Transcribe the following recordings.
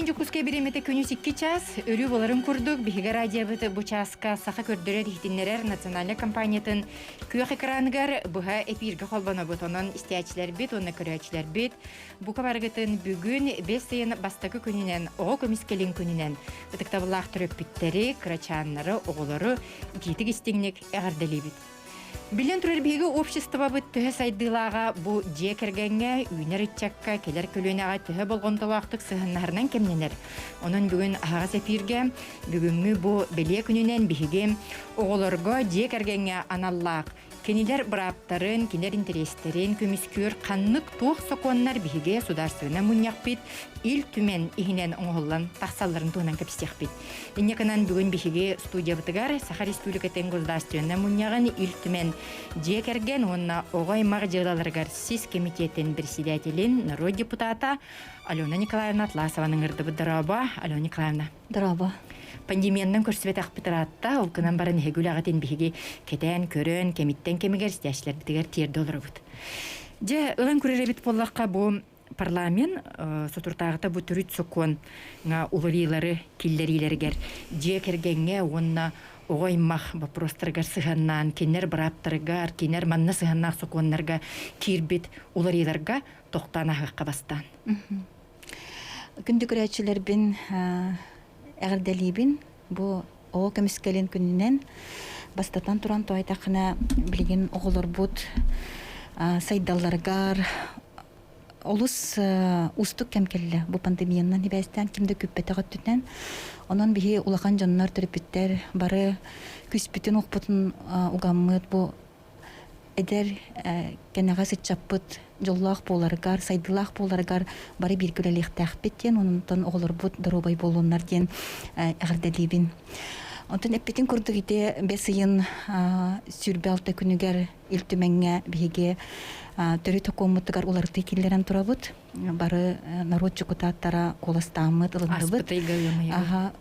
Дьокуускай бириэмэтэ күнүс 2 чаас. Өрүү боларын курдук, биһиги радиобыт бу чааска саха көрдөрөр-иһитиннэрэр национальнай компаниятын күөх экраныгар быһа эпииргэ холбонобут. Онон истээччилэрбит уонна көрөөччүлэрбит бука барыгытын бүгүн бэс ыйын бастакы күнүнэн оҕо көмүскэлин күнүнэн ытыктабыллаах төрөппүттэри, кырачааннары, оҕолору итиитик истиҥник эҕэрдэлиибит. Билэн турар биһиги обществобыт төһө сайдыылааҕа бу дьиэ кэргэҥҥэ, үүнэр ыччакка, кэлэр көлүөнэҕэ төһө болҕомтолоохтук сыһыаннаһарынан кэмнэнэр. Онон бүгүн аһаҕас эфиргэ бүгүҥҥү бу бэлиэ күнүнэн биһиги оҕолорго дьиэ кэргэҥҥэ аналлаах Кинилэр бырааптарын, кинилэр интэриэстэрин көмүскүүр ханнык туох сокуоннар биһиги судаарыстыбаннай мунньахпыт Ил Түмэн иһинэн оҥоһуллан тахсалларын туһунан кэпсиэхпит. Инньэ гынан бүгүн биһиги студиябытыгар Саха Республикатын Государственнай мунньаҕын Ил Түмэн дьиэ кэргэн уонна оҕо аймах дьыалаларыгар сис кэмитиэтин председателин, норуот депутата Алена Николаевна Атласованы ыҥырдыбыт. Дорообо, Алена Николаевна. Дорообо. Пандемиянан көрсүбэтэхпит ыраатта, ол гынан баран эһиги үлэҕитин биһиги кэтээн көрөн, кэмиттэн кэмигэр истээччилэрбитигэр тиэрдэ олоробут. Дьэ, ылан көрөр эбит буоллахха, бу парламент соторутааҕыта бу төрүт сокуон уларыйыылары киллэриилэригэр дьиэ кэргэҥҥэ уонна оҕо аймах боппуруостарыгар сыһыаннаан кинилэр бырааптарыгар, кинилэр манна сыһыаннаах сокуоннарга киирбит уларыйыыларга тохтоон аһыахха бастаан. Күндү көрөөччүлэрбин эҕэрдэлиибин. Бу оҕо көмүскэлин күнүнэн бастатан туран тоойдоххуна билигин оҕолорбут сайдалларыгар олус уустук кэм кэллэ. Бу пандемиянан сибээстээн ким да күүппэтэх өттүнэн. Онон биһи улахан дьоннор, төрөппүттэр бары күүспүтүн-уохпутун угаммыт бу эдэр кэнэҕэс ыччаппыт дьоллоох буоларыгар, сайдыылаах буоларыгар бары бииргэ үлэлиэхтээхпит диэн, онтон оҕолорбут доруобай буолуоннар диэн эҕэрдэлиибин. Онтон эппитин курдук ити бэс ыйын 26 күнүгэр Ил Түмэҥҥэ биһиги төрүт сокуоммутугар уларытыы киллэрэн турабыт. Бары норуот дьокутааттара куоластааммыт ылынныбыт. Аспыт ыйга ыам Аха,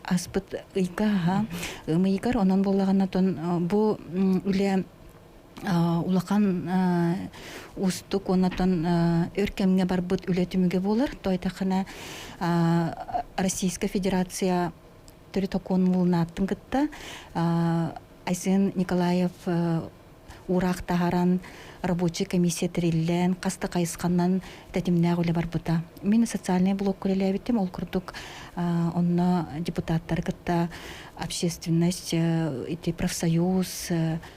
аспыт ыйга аха ымыйыгар онон буоллаҕына тон бу үлэ улахан уустук уонна тон өр кэмҥэ барбыт үлэ түмүгэ буолар. Тойтахына Российская Федерация төрүт сокуоннулунааттын кытта Айсен Николаев уураах таһааран рабочай комиссия тэриллэн, хас да хайысханан тэтимнээх үлэ барбыта. Мин социальнай блокка үлэлээбитим, ол курдук онно депутаттары кытта общественность, ити профсоюз,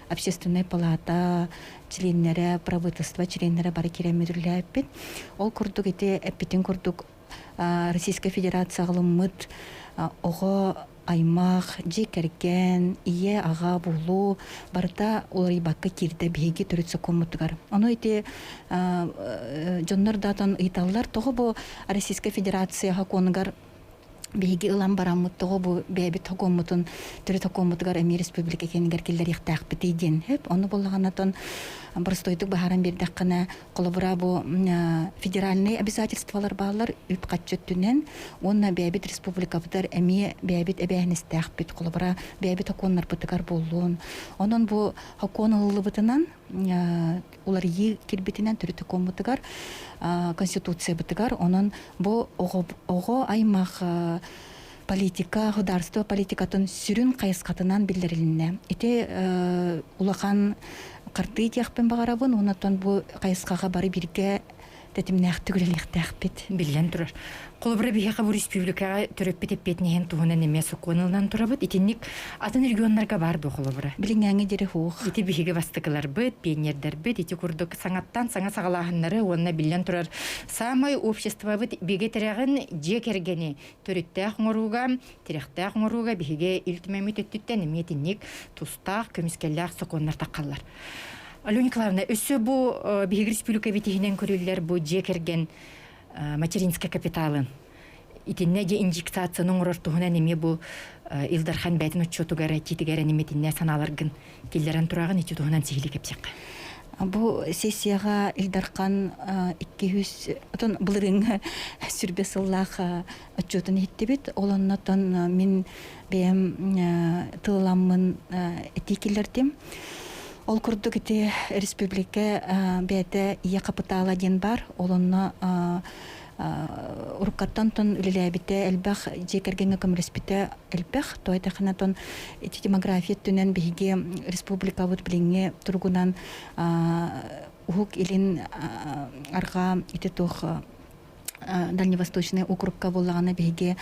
общественная палата чилиэннэрэ, правительство чилиэннэрэ бары киирэн үлэлээбиппит. Ол курдук ити эппитин курдук Российскай Федерация ылыммыт оҕо аймах, дьиэ кэргэн, ийэ, аҕа буолуу барыта уларыйбакка киирдэ биһиги төрүт сокуоммутугар. Ону ити дьоннор даатан ыйыталлар, тоҕо бу Российскай Федерация сокуонугар биһиги ылан бараммыт тоҕо бу бэйэбит сокуоммутун төрүт сокуоммутугар эмиэ республика киэнигэр киллэриэхтээхпитий диэн сөп. Ону буоллаҕына боростуойдук быһааран биэрдэххинэ Холобура, бу федеральнай обязательстволар бааллар үп-харчы өттүнэн уонна бэйэбит республикабытыгар эмиэ бэйэбит эбээһинэстээхпит. Холобура, бэйэбит сокуоннарбытыгар буоллун. Онон бу сокуон ылыллыбытынан, уларыйыы кирбитинэн төрүт сокуоммутугар, конституциябытыгар, онон бу оҕо аймах политика, государство политикатын сүрүн хайысхатынан биллэрилиннэ. Ити улахан хардыы диэхпин баҕарабын, онон бу хайысхаҕа бары бииргэ тэтимнээхтик үлэлиэхтээхпит. Биллэн турар. Холобура, биһиэхэ бу республикаҕа төрөппүт эппиэтинэһин туһунан эмиэ сокуон ылынан турабыт. Итинник атын регионнарга баар дуо холобура? Билиҥҥээҥи диэри суох. Ити биһиги бастакыларбыт, пионердарбыт ити курдук саҥаттан саҥа саҕалааһыннары уонна биллэн турар саамай обществобыт бигэ тирэҕин дьиэ кэргэни төрүттээх оҥорууга, тирэхтээх оҥорууга биһиги Ил Түмэммит өттүттэн эмиэ итинник тустаах, көмүскэллээх сокуоннар таххаллар. Алена Николаевна, өссө бу биһиги республикабыт иһинэн көрүллэр бу дьиэ кэргэн материнскай капиталын итиннэ дьэ индексацияны оҥорор туһунан эмиэ бу Ил Дархан бэйэтин отчуотугар этиитигэр энимэтиннэ санааларгын киллэрэн тураҕын ити туһунан сиһилии кэпсиэххэ. Бу сессияҕа Ил Дархан 200 отон былырыыҥҥы сүрбэ сыллаах отчуотун иһиттибит. Ол оннотон мин бэйэм тылламмын этии киллэрдим. Ол курдук ити республика бэйэтэ ийэ хапытаала диэн бар. Ол онно уруккаттан тон үлэлээбитэ элбэх, дьиэ кэргэҥҥэ көмөлөспүтэ элбэх. Тойтахына тон ити демография өттүнэн биһиги республикабыт билиҥҥи туругунан Уһук Илин арҕаа ити туох Дальневосточный округка буоллаҕына биһиги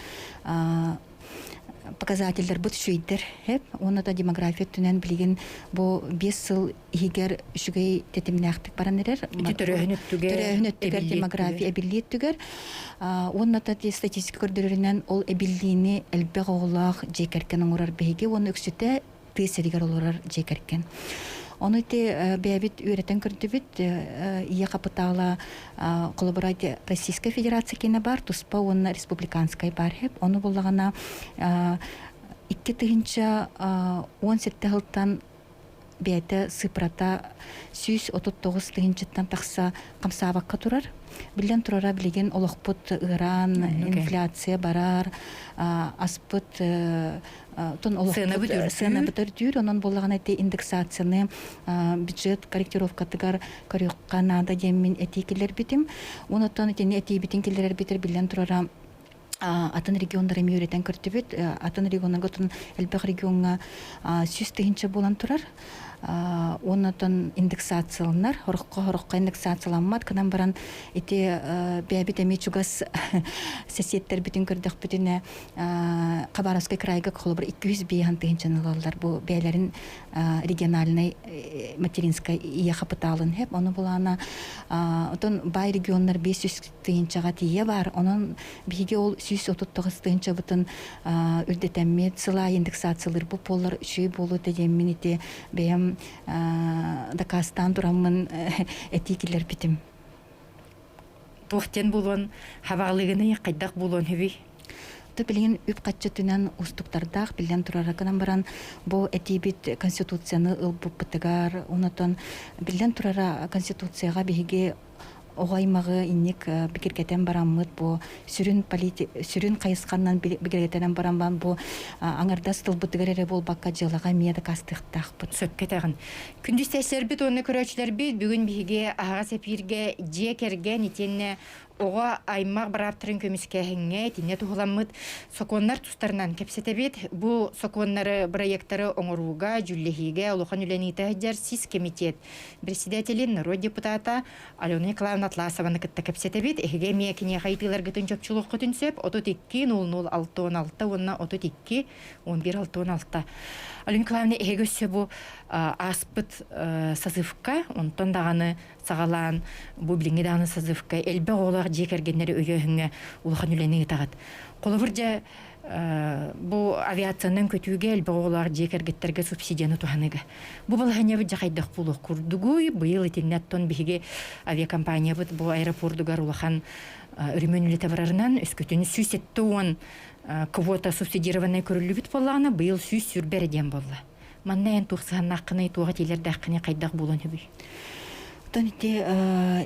показателлэрбит үчүгэйдэр эп уонна да демография өттүнэн билигин бу 5 сыл иһигэр үчүгэй тэтимнээхтик баран эрэр. Ити төрөөһүн өттүгэр төрөөһүн өттүгэр демография эбиллии өттүгэр уонна да статистика көрдөрөрүнэн ол эбиллиини элбэх оҕолоох дьиэ кэргэн оҥорор биһиги уонна үксүтэ тыа сиригэр олорор дьиэ кэргэн. Ону ити бэйэбит үөрэтэн көрдүбүт ийэ хапытаала холобура Российскай Федерация киэнэ бар, туспа уонна республиканскай бар хэп. Ону буллаҕына 2017 сылтан бэйэтэ сыпрата 139 тыһыынчаттан тахса хамсаабакка турар. Биллэн турара билигин олохпут ыараан, инфляция барар, аспыт тон сыанабыт сыанабыт үрдүүр онон буоллаҕына ити индексацияны бюджет корректировкатыгар көрүөххэ наада диэммин этии киллэрбитим. Онон итини этиибитин киллэрэрбитэр биллэн турара атын регионнары эмиэ үөрэтэн көрдүбүт. Атын регионнарга отон элбэх региоҥҥа 100 тыһыынча буолан турар. Оннотон индексацияланар, хороххо-хороххо индексацияламмат гынан баран ити бэйэбит эмиэ чугас сэсиэттэрбитин көрдөхпүтүнэ Хабаровскай крайга холобур 205 тыһыынчаны ылаллар бу бэйэлэрин региональнай материнскай ийэ хапытаалын хэп ону булаана отон бай регионнар 500 тыһыынчаҕа тиийэ бар онон биһиги ол 139 тыһыынчабытын үрдэтэммит сыл аайы индексациялыыр бу буоллар үчүгэй буолуо этэ диэммин ити бэйэм дакаастаан тураммын этии киллэрбитим. Туох диэн буолуон хабаҕалыгыный хайдах буолуон үһүбүй? То билигин үп-харчы өттүнэн уустуктардаах биллэн турара гынан баран бу этиибит конституцияны ылбыппытыгар онотон биллэн турара конституцияҕа биһиги оҕо аймаҕы инник бигэргэтэн бараммыт бу сүрүн полити сүрүн хайысханан бигэргэтэн баран бу аҥардас тылбытыгар эрэ буолбакка дьыалаҕа эмиэ дакаастыахтаахпыт. Сөпкө этэҕин. Күндү истээччилэрбит уонна көрөөччүлэрбит бүгүн биһиги аһаҕас эпииргэ дьиэ кэргэн итиэннэ оҕо аймах бырааптарын көмүскээһиҥҥэ итиннэ туһуламмыт сокуоннар тустарынан кэпсэтэбит. Бу сокуоннары, бырайыактары оҥорууга, дьүүллэһиигэ улахан үлэни ыыта сылдьар сис кэмитиэт председателин, норуот депутата Алена Николаевна Атласованы кытта кэпсэтэбит. Эһиги эмиэ киниэхэ ыйытыыларгытын чопчулуоххутун сөп. 32 00 66 уонна 32 11 66. Алена Николаевна, эһиги өссө бу ааспыт созывка, онтон даҕаны саҕалаан бу билиҥҥи даҕаны созывка элбэх оҕолоох дьиэ кэргэннэри өйөөһүҥҥэ улахан үлэни ыытаҕыт. Холобур дьэ бу авиациянан көтүүгэ элбэх оҕолоох дьиэ кэргэттэргэ субсидияны туһаныыга. Бу балаһыанньабыт дьэ хайдах буолуох курдугуй? Быйыл итиннэ оттон биһиги авиакомпаниябыт бу аэропордугар улахан өрөмүөн үлэтэ барарынан өскөтүн 170 квота субсидированнай көрүллүбүт буоллаҕына быйыл 120 эрэ диэн буолла. Манна эн туох сыһаннааххыный, туох этиилэрдээххиний, хайдах буолан үһүбүй? Оттон ити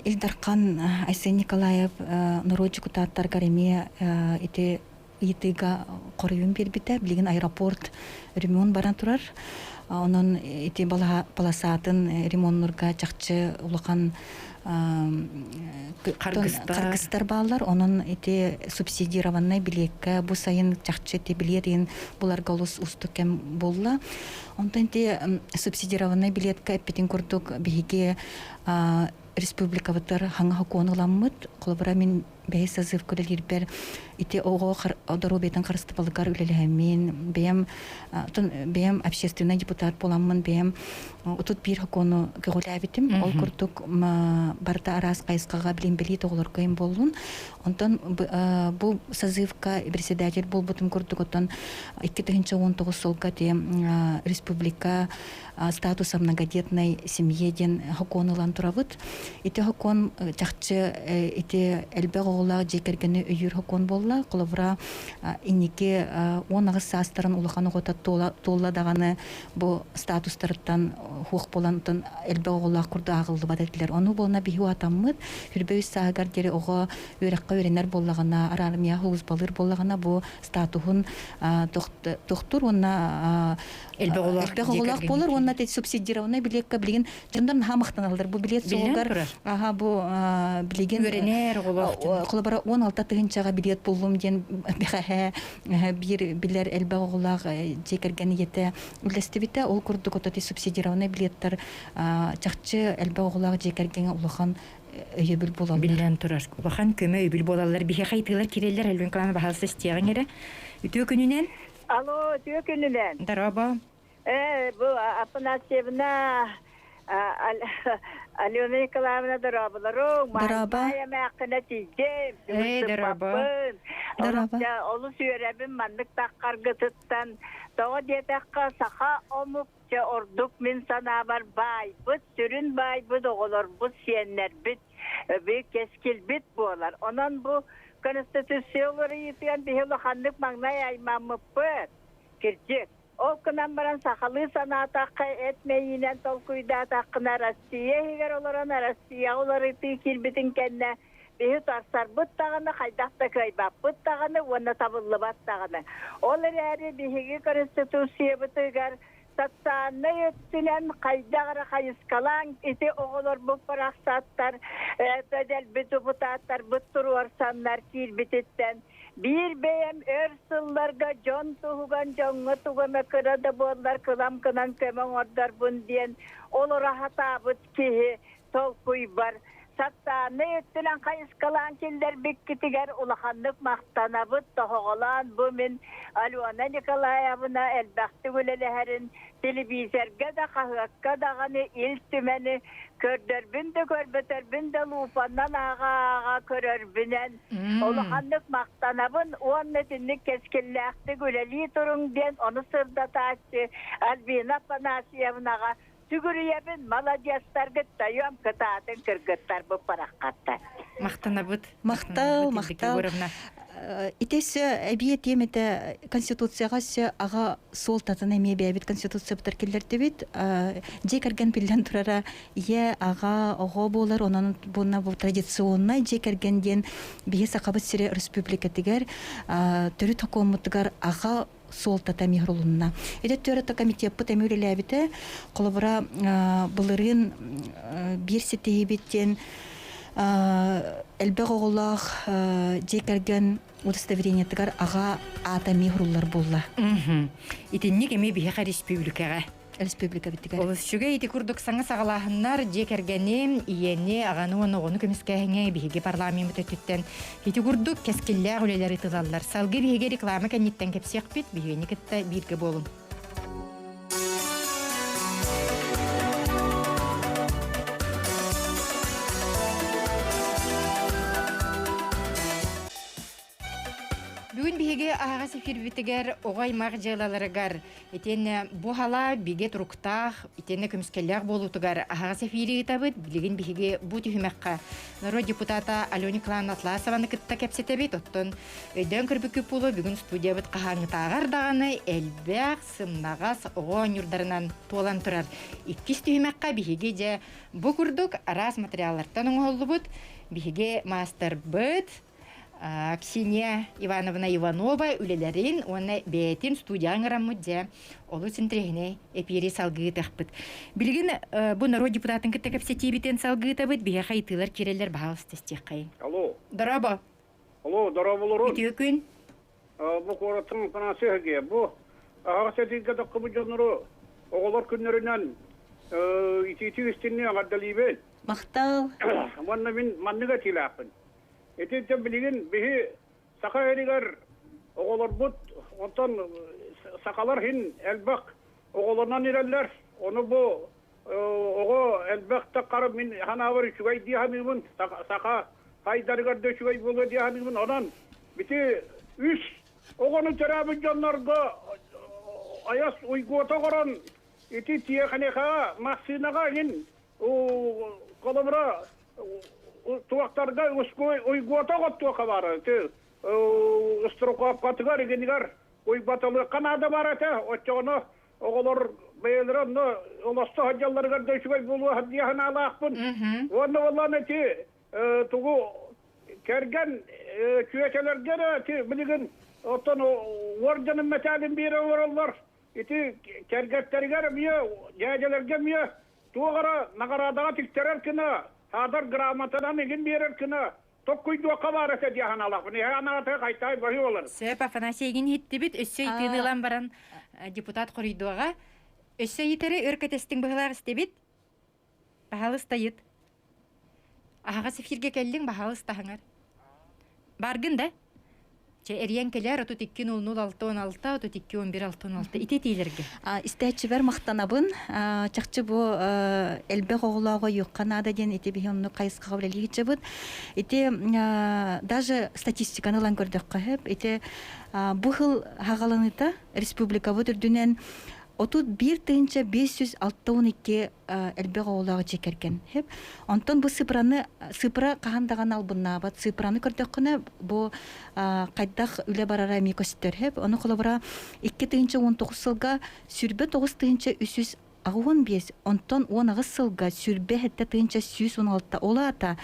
Ил Дархан Айсен Николаев норуот дьокутааттарыгар эмиэ ити ыйытыыга хоруйун биэрбитэ. Билигин аэропорт ремонт баран турар. Онон ити полосатын ремоннурга чахчы улахан харгыстар бааллар. Онон ити субсидированнай билиэккэ бу сайын чахчы ити билиэт иһин буларга олус уустук кэм буолла. Онтон ити субсидированнай билиэткэ эппитин курдук биһиги республикабытыгар хаҥа сокуон ыламмыт. Холобура мин бэйэ созывка үлэлиирбэр ити оҕо доруобуйатын харыстабылыгар үлэлэһэммин, бэйэм бэйэм общественный депутат буоламмын бэйэм 31 сокуону көҕүлээбитим. Ол курдук барыта араас хайысхаҕа билин билии оҕолорго им буоллун. Онтон бу созывка председатель буолбутум курдук оттон 2019 сылга республика статуса многодетной семье диэн сокуон ылан турабыт. Ити сокуон чахчы ити элбэх оҕолоох дьиэ кэргэни өйүүр сокуон буолла. Холобура, инники 18 саастарын улахан оҕото туолла даҕаны бу статустарыттан хуох буолан элбэх оҕолоох курдук ааҕыллыбат этилэр. Ону буолна биһи атаммыт хүрбэ үс сааһыгар диэри оҕо үөрэххэ үөрэнэр буоллаҕына, армия һулусбалыыр буоллаҕына бу статуһун тохтур уонна элбэх оҕолоох элбэх оҕолоох буолар уонна субсидированный билиэккэ билигин дьоннор наһаа махтаналлар бу билиэт суолугар аха бу билигин үөрэнэр оҕолоох дьон. Холобура 16 тыһыынчаҕа билиэт буллум диэн бэҕэһээ биир билэр элбэх оҕолоох дьиэ кэргэн ийэтэ үллэстибитэ. Ол курдук ото субсидированный билеттар чахчы элбэх оҕолоох дьиэ кэргэҥҥэ улахан өйөбүл буолаллар. Биллэн турар, улахан көмө өйөбүл буолаллар. Биһиэхэ ыйытыылар киирэллэр, Альбина Николаевна, баһаалыста истиэҕиҥ эрэ. Үтүө күнүнэн. Алло, үтүө күнүнэн. Дорообо. Бу Афанасьевна Алена Николаевна дорооболору. Дорообо. Маайа тиийдим. Эй, дорообо. Дорообо. Олус үөрэбин маннык таххаргытыттан. Тоҕо диэтэххэ, саха омук чэ ордук мин санаабар баайбыт, сүрүн баайбыт оҕолорбут, сиэннэрбит, кэскилбит буолар. Онон бу Конституция уларыйыытыгар биһи улаханнык маҥнай аймаммыппыт. Кирдьик. Ол гынан баран сахалыы санаатахха, эт мэйиинэн толкуйдаатаххына, Россия иһигэр олорон Россияҕа уларытыы киирбитин кэннэ биһи утарсарбыт даҕаны, хайдах да кыайбаппыт даҕаны уонна табыллыбат даҕаны. Ол эрээри биһиги Конституциябытыгар социальнай өттүнэн хайдах эрэ хайыскалаан ити оҕолорбут барахсаттар, дэлби депутаттарбыт туруорсаннар киирбититтэн биир бэйэм өр сылларга дьон туһуган дьоҥҥо тугу эмэ кыра да буоллар кылам гынан көмө оҥордорбун диэн олоро сатаабыт киһи толкуйбар социальнай өттүнэн хайыскалаан киллэрбиккитигэр улаханнык махтанабыт. Тоһоҕолоон бу мин Алена Николаевна элбэхтик үлэлэһэрин телевизорга да, хаһыакка даҕаны Ил Түмэни көрдөрбүн да көрбөтөрбүн да луупаннан ааҕа-ааҕа көрөрбүнэн улаханнык махтанабын уонна итинник кэскиллээхтик үлэлии туруҥ диэн ону сырдатааччы Альбина Афанасьевнаҕа сүгүрүйэбин, маладьыастаргыт тойом, кытаатын кыргыттарбыт бараххаттар. Махтанабыт. Махтал, махтал. Ити өссө эбии этиэм этэ Конституцияҕа өссө аҕа суолтатын эмиэ бэйэбит Конституциябытыгар киллэрдибит. Дьиэ кэргэн биллэн турара ийэ, аҕа, оҕо буолар, онон буонна бу традиционнай дьиэ кэргэн диэн биһи Сахабыт сирэ республикатыгар төрүт сокуоммутугар аҕа суолтата эмиэ сурулунна. Ити төрөтө комитеппыт эмиэ үлэлээбитэ. Холобура, былырыын биир ситиһиибит диэн элбэх оҕолоох дьиэ кэргэн удостоверениетыгар аҕа аата эмиэ суруллар буолла. Итинник эмиэ биһиэхэ республикаҕа республикабытыгар. Олус үчүгэй ити курдук саҥа саҕалааһыннар дьиэ кэргэни, ийэни, аҕаны уонна оҕону көмүскээһиҥҥэ биһиги парламеммыт өттүттэн ити курдук кэскиллээх үлэлэр ыытылаллар. Салгыы биһиги реклама кэнниттэн кэпсиэхпит, биһигини кытта бииргэ буолуҥ. Бүгүн биһиги аһаҕас эфирбитигэр оҕо аймах дьыалаларыгар итиэннэ бу халаа бигэ туруктаах, итиэннэ көмүскэллээх буолуутугар аһаҕас эфири ыытабыт. Билигин биһиги бу түһүмэххэ норуот депутата Алена Николаевна Атласованы кытта кэпсэтэбит. Оттон өйдөөн көрбүккүт буолуо, бүгүн студиябыт хаһааҥҥытааҕар даҕаны элбэх, сымнаҕас оҕо оонньуурдарынан туолан турар. Иккис түһүмэххэ биһиги дьэ бу курдук араас материаллартан оҥоһуллубут биһиги маастарбыт Ксения Ивановна Иванова үлэлэрин уонна бэйэтин студияҕа ыҥыраммыт дьэ олус интэриэһинэй эпиэри салгыытахпыт. Билигин бу норуот депутатын кытта кэпсэтиибитин салгыытабыт. Биһиэхэ ыйытыылар киирэллэр, баһаалыста истиэххэйиҥ. Алло. Дорообо. Алло, дорооболорун. Үтүө күн. Бу куораттан Афанасий Хагия. Бу аһаҕас этиигэ таххыбыт дьоннору оҕолор күннэринэн итиитик истинни эҕэрдэлиибин. Махтал. Уонна мин маннык этиилээхпин. Итинтэн билигин биһи саха сиригэр оҕолорбут, онтон сахалар иһин элбэх оҕолонон ирэллэр. Ону бу оҕо элбэх да хара мин санаабар үчүгэй дии саныыбын. Саха хайдарыгар да үчүгэй буолуо дии саныыбын. Онон бити үс оҕону төрөөбүт дьоннорго айас уйгуота оҥорон ити тиэхиньикаҕа, массыынаҕа иһин холобура туохтарга уйгуота оҕоттуохха баара ити строкопкатыгар игинигэр уйбаталыахха наада баар этэ оччоҕуна оҕолор бэйэлэрэ онно олосто сылдьалларыгар да үчүгэй буолуо дии санаалаахпын уонна буоллаан ити тугу кэргэн чүөчэлэргэ эрэ ити билигин оттон уордьанын мэтээлин биэрэ олороллор ити кэргэттэригэр эмиэ дьээдьэлэргэ эмиэ туох эрэ наҕараадаҕа тиктэрэр гына, саатар грамотанан игин биэрэр гына. Токкуйдуохха баар этэ дии санаалаахпын. Эһэ анаатыга хайтай баһыы болар. Сөп, Афанасий игин иһиттибит. Өссө итиини ылан баран депутат хоруйдуоҕа. Өссө итэри өр кэтэстиҥ быһылаах истибит. Баһалыста ыйыт. Аһаҕас эфиргэ кэллиҥ, баһалыста аһаҥар. Баргын да? Чэ, эрийэн кэлээр 32 00 6 16, 32 11 6 16 ити этиилэргэ. Истээччибэр махтанабын. Чахчы бу элбэх оҕолооҕо юхха наада диэн ити биһи оннук хайысхаҕа үлэлии сылдьабыт. Ити даже статистиканы ылан көрдөххө сөп. Ити бу сыл хаҕаланыыта республикабыт үрдүнэн 31 562 элбэх оҕолоох дьиэ кэргэн. Онтон бу сыпыраны сыпыра хаһан даҕаны албыннаабат. Сыпыраны көрдөххүнэ бу хайдах үлэ барара эмиэ көстөр. Ону холобура 2019 сылга 29 385, онтон 18 сылга 27 116 ол аата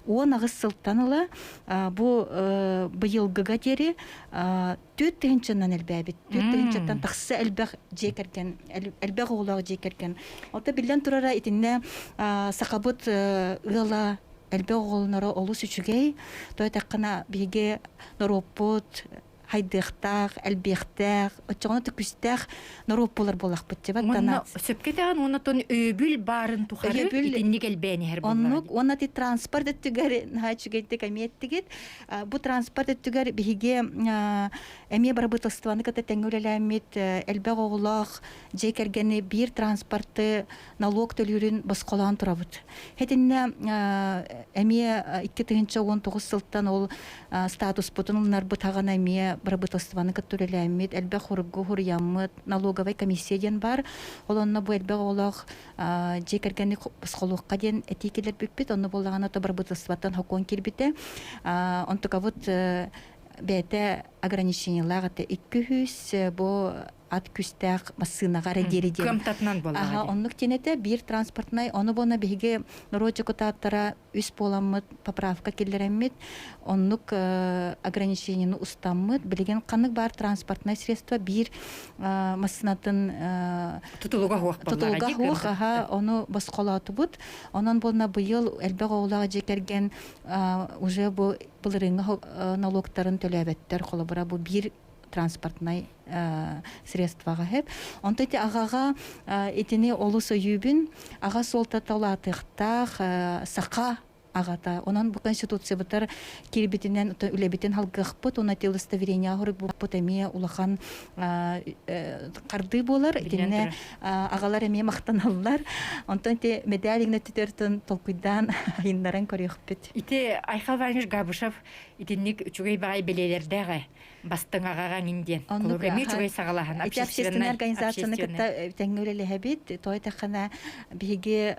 18 сылтан ыла бу быйылгыга диэри түөрт тыһыынчанан элбээбит. Түөрт тыһыынчаттан тахса элбэх дьиэ кэргэн, элбэх оҕолоох дьиэ кэргэн. Оттон биллэн турара итиннэ сахабыт ыала элбэх оҕолоноро олус үчүгэй. То этаххына биһиги норуоппут хайдыахтаах, элбиэхтээх, оччоҕуна түкүстээх норуот буолар буолахпыт дьэ Уонна сөпкө этэҕин уонна тон өйөбүл баарын тухары итинник элбээн иһэр Оннук уонна ти транспорт өттүгэр наһаа үчүгэйдик эмиэ эттигит. Бу транспорт өттүгэр биһиги эмиэ бырабыыталыстыбаны кытта тэҥҥэ үлэлээммит элбэх оҕолоох дьиэ кэргэни биир транспорты налог төлүүрүн босхолоон турабыт. Итиннэ эмиэ 2019 сылтан ол статуспутун ылынарбыт хаҕана эмиэ бырабыыталыстыбаны кытта үлэлээммит, элбэх хуругу хуруйаммыт, налоговай комиссия диэн баар. Ол онно бу элбэх оҕолоох дьиэ кэргэни босхолуохха диэн этии киллэрбиппит. Онно буоллаҕына то бырабыыталыстыбаттан сокуон киирбитэ. Онтукабыт бэйэтэ ограничениелаах этэ. 200 бу ат күстээх массыынаҕа эрэ диэри диэн. Кыамтатынан буоллаҕа Аха, оннук диэн этэ. Биир транспортнай, ону буона биһиги норуот дьокутааттара үс буоламмыт поправка киллэрэммит, оннук ограничениены устаммыт. Билигин ханнык баар транспортнай средство биир массыынатын тутулуга суох тутулуга суох, аха, ону босхолоотубут. Онон буолна быйыл элбэх оҕолоох дьиэ кэргэн уже бу былырыыҥҥы налогтарын төлөөбөттөр. Холобура, бу биир транспортнай средствоҕа сөп. Онто ити аҕаҕа итини олус өйүүбүн. Аҕа суолтата улаатыахтаах саха аҕата. Онон бу конституциябытар киирбитинэн үлэбитин халгыахпыт, уонна ити удостоверение оһорбуппут эмиэ улахан хардыы буолар. Итиннэ аҕалар эмиэ махтаналлар. Онтон ити медаль игнатитертын толкуйдаан айыннаран көрүөхпүт. Ити Айхал Иванович Габышев итинник үчүгэй баҕай бэлиэлэрдээх ээ. Бастыҥаҕаҕа иҥин диэн. Оннук Эмиэ үчүгэй саҕалааһын. Ити общественный организацияны кытта тэҥҥэ үлэлэһэбит. Той тэххэнэ биһиги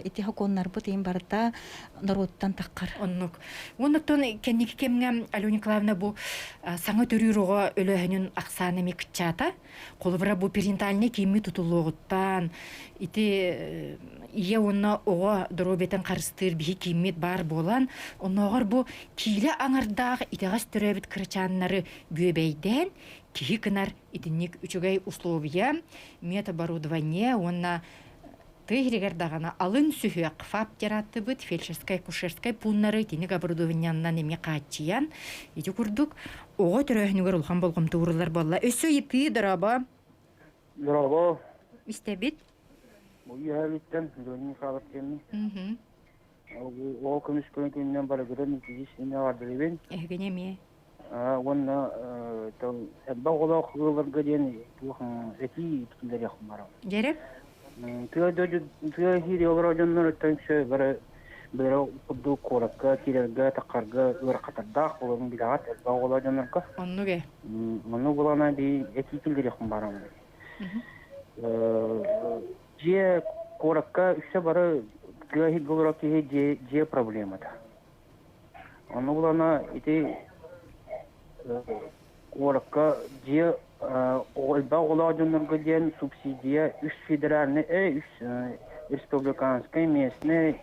ити хокуоннарбыт иин барыта норуоттан таххар. Оннук. Оннуктан кэнники кэмҥэ Алена Николаевна бу саҥа төрүүр оҕо өлөөһүнүн ахсаана эмиэ кыччаата. Холобура бу перинатальнай киимми тутуллуоҕуттан ити ийэ уонна оҕо доруобуйатын харыстыыр биһи кииммит баар буолан, оннооҕор бу киилэ аҥардаах итэҕэс төрөөбүт кырачааннары бүөбэйдээн киһи гынар итинник үчүгэй условия, метоборудование уонна тыа иһигэр даҕаны алын сүһүөх ФАП диэн фельдшерскай акушерскай пууннары итинник оборудованиеннан эмиэ хааччыйан ити курдук оҕо төрөөһүнүгэр улахан болҕомто ууруллар буолла. Өссө ыйытыы дорообо. Дорообо. Истэбит. Бу үөһээбиттэн Леонид Михайлов диэммин. Ол көмүс күн күнүнэн барыгытын итигис инне бардырыбын. Эһигини эмиэ. Уонна элбэх оҕолоох ыалларга диэн туох этии киллэриэх барам. Дьэрэ? Тыа тыа иһири олорор дьонноруттан үксэ бары бары курдук куоракка киирэргэ таххарга ыарахаттардаах буоларын билэҕит элбэх оҕолоох дьоннорго. Оннук ээ. Оннук булана би этии киллэриэх барам. Дьиэ куоракка үксэ бары тыа иһигэр олорор киһи дьиэ, дьиэ проблемата. Ону булана ити куоракка дьиэ элбэх оҕолоох дьоннорго диэн субсидия үс федеральный, үс республиканскай, местный,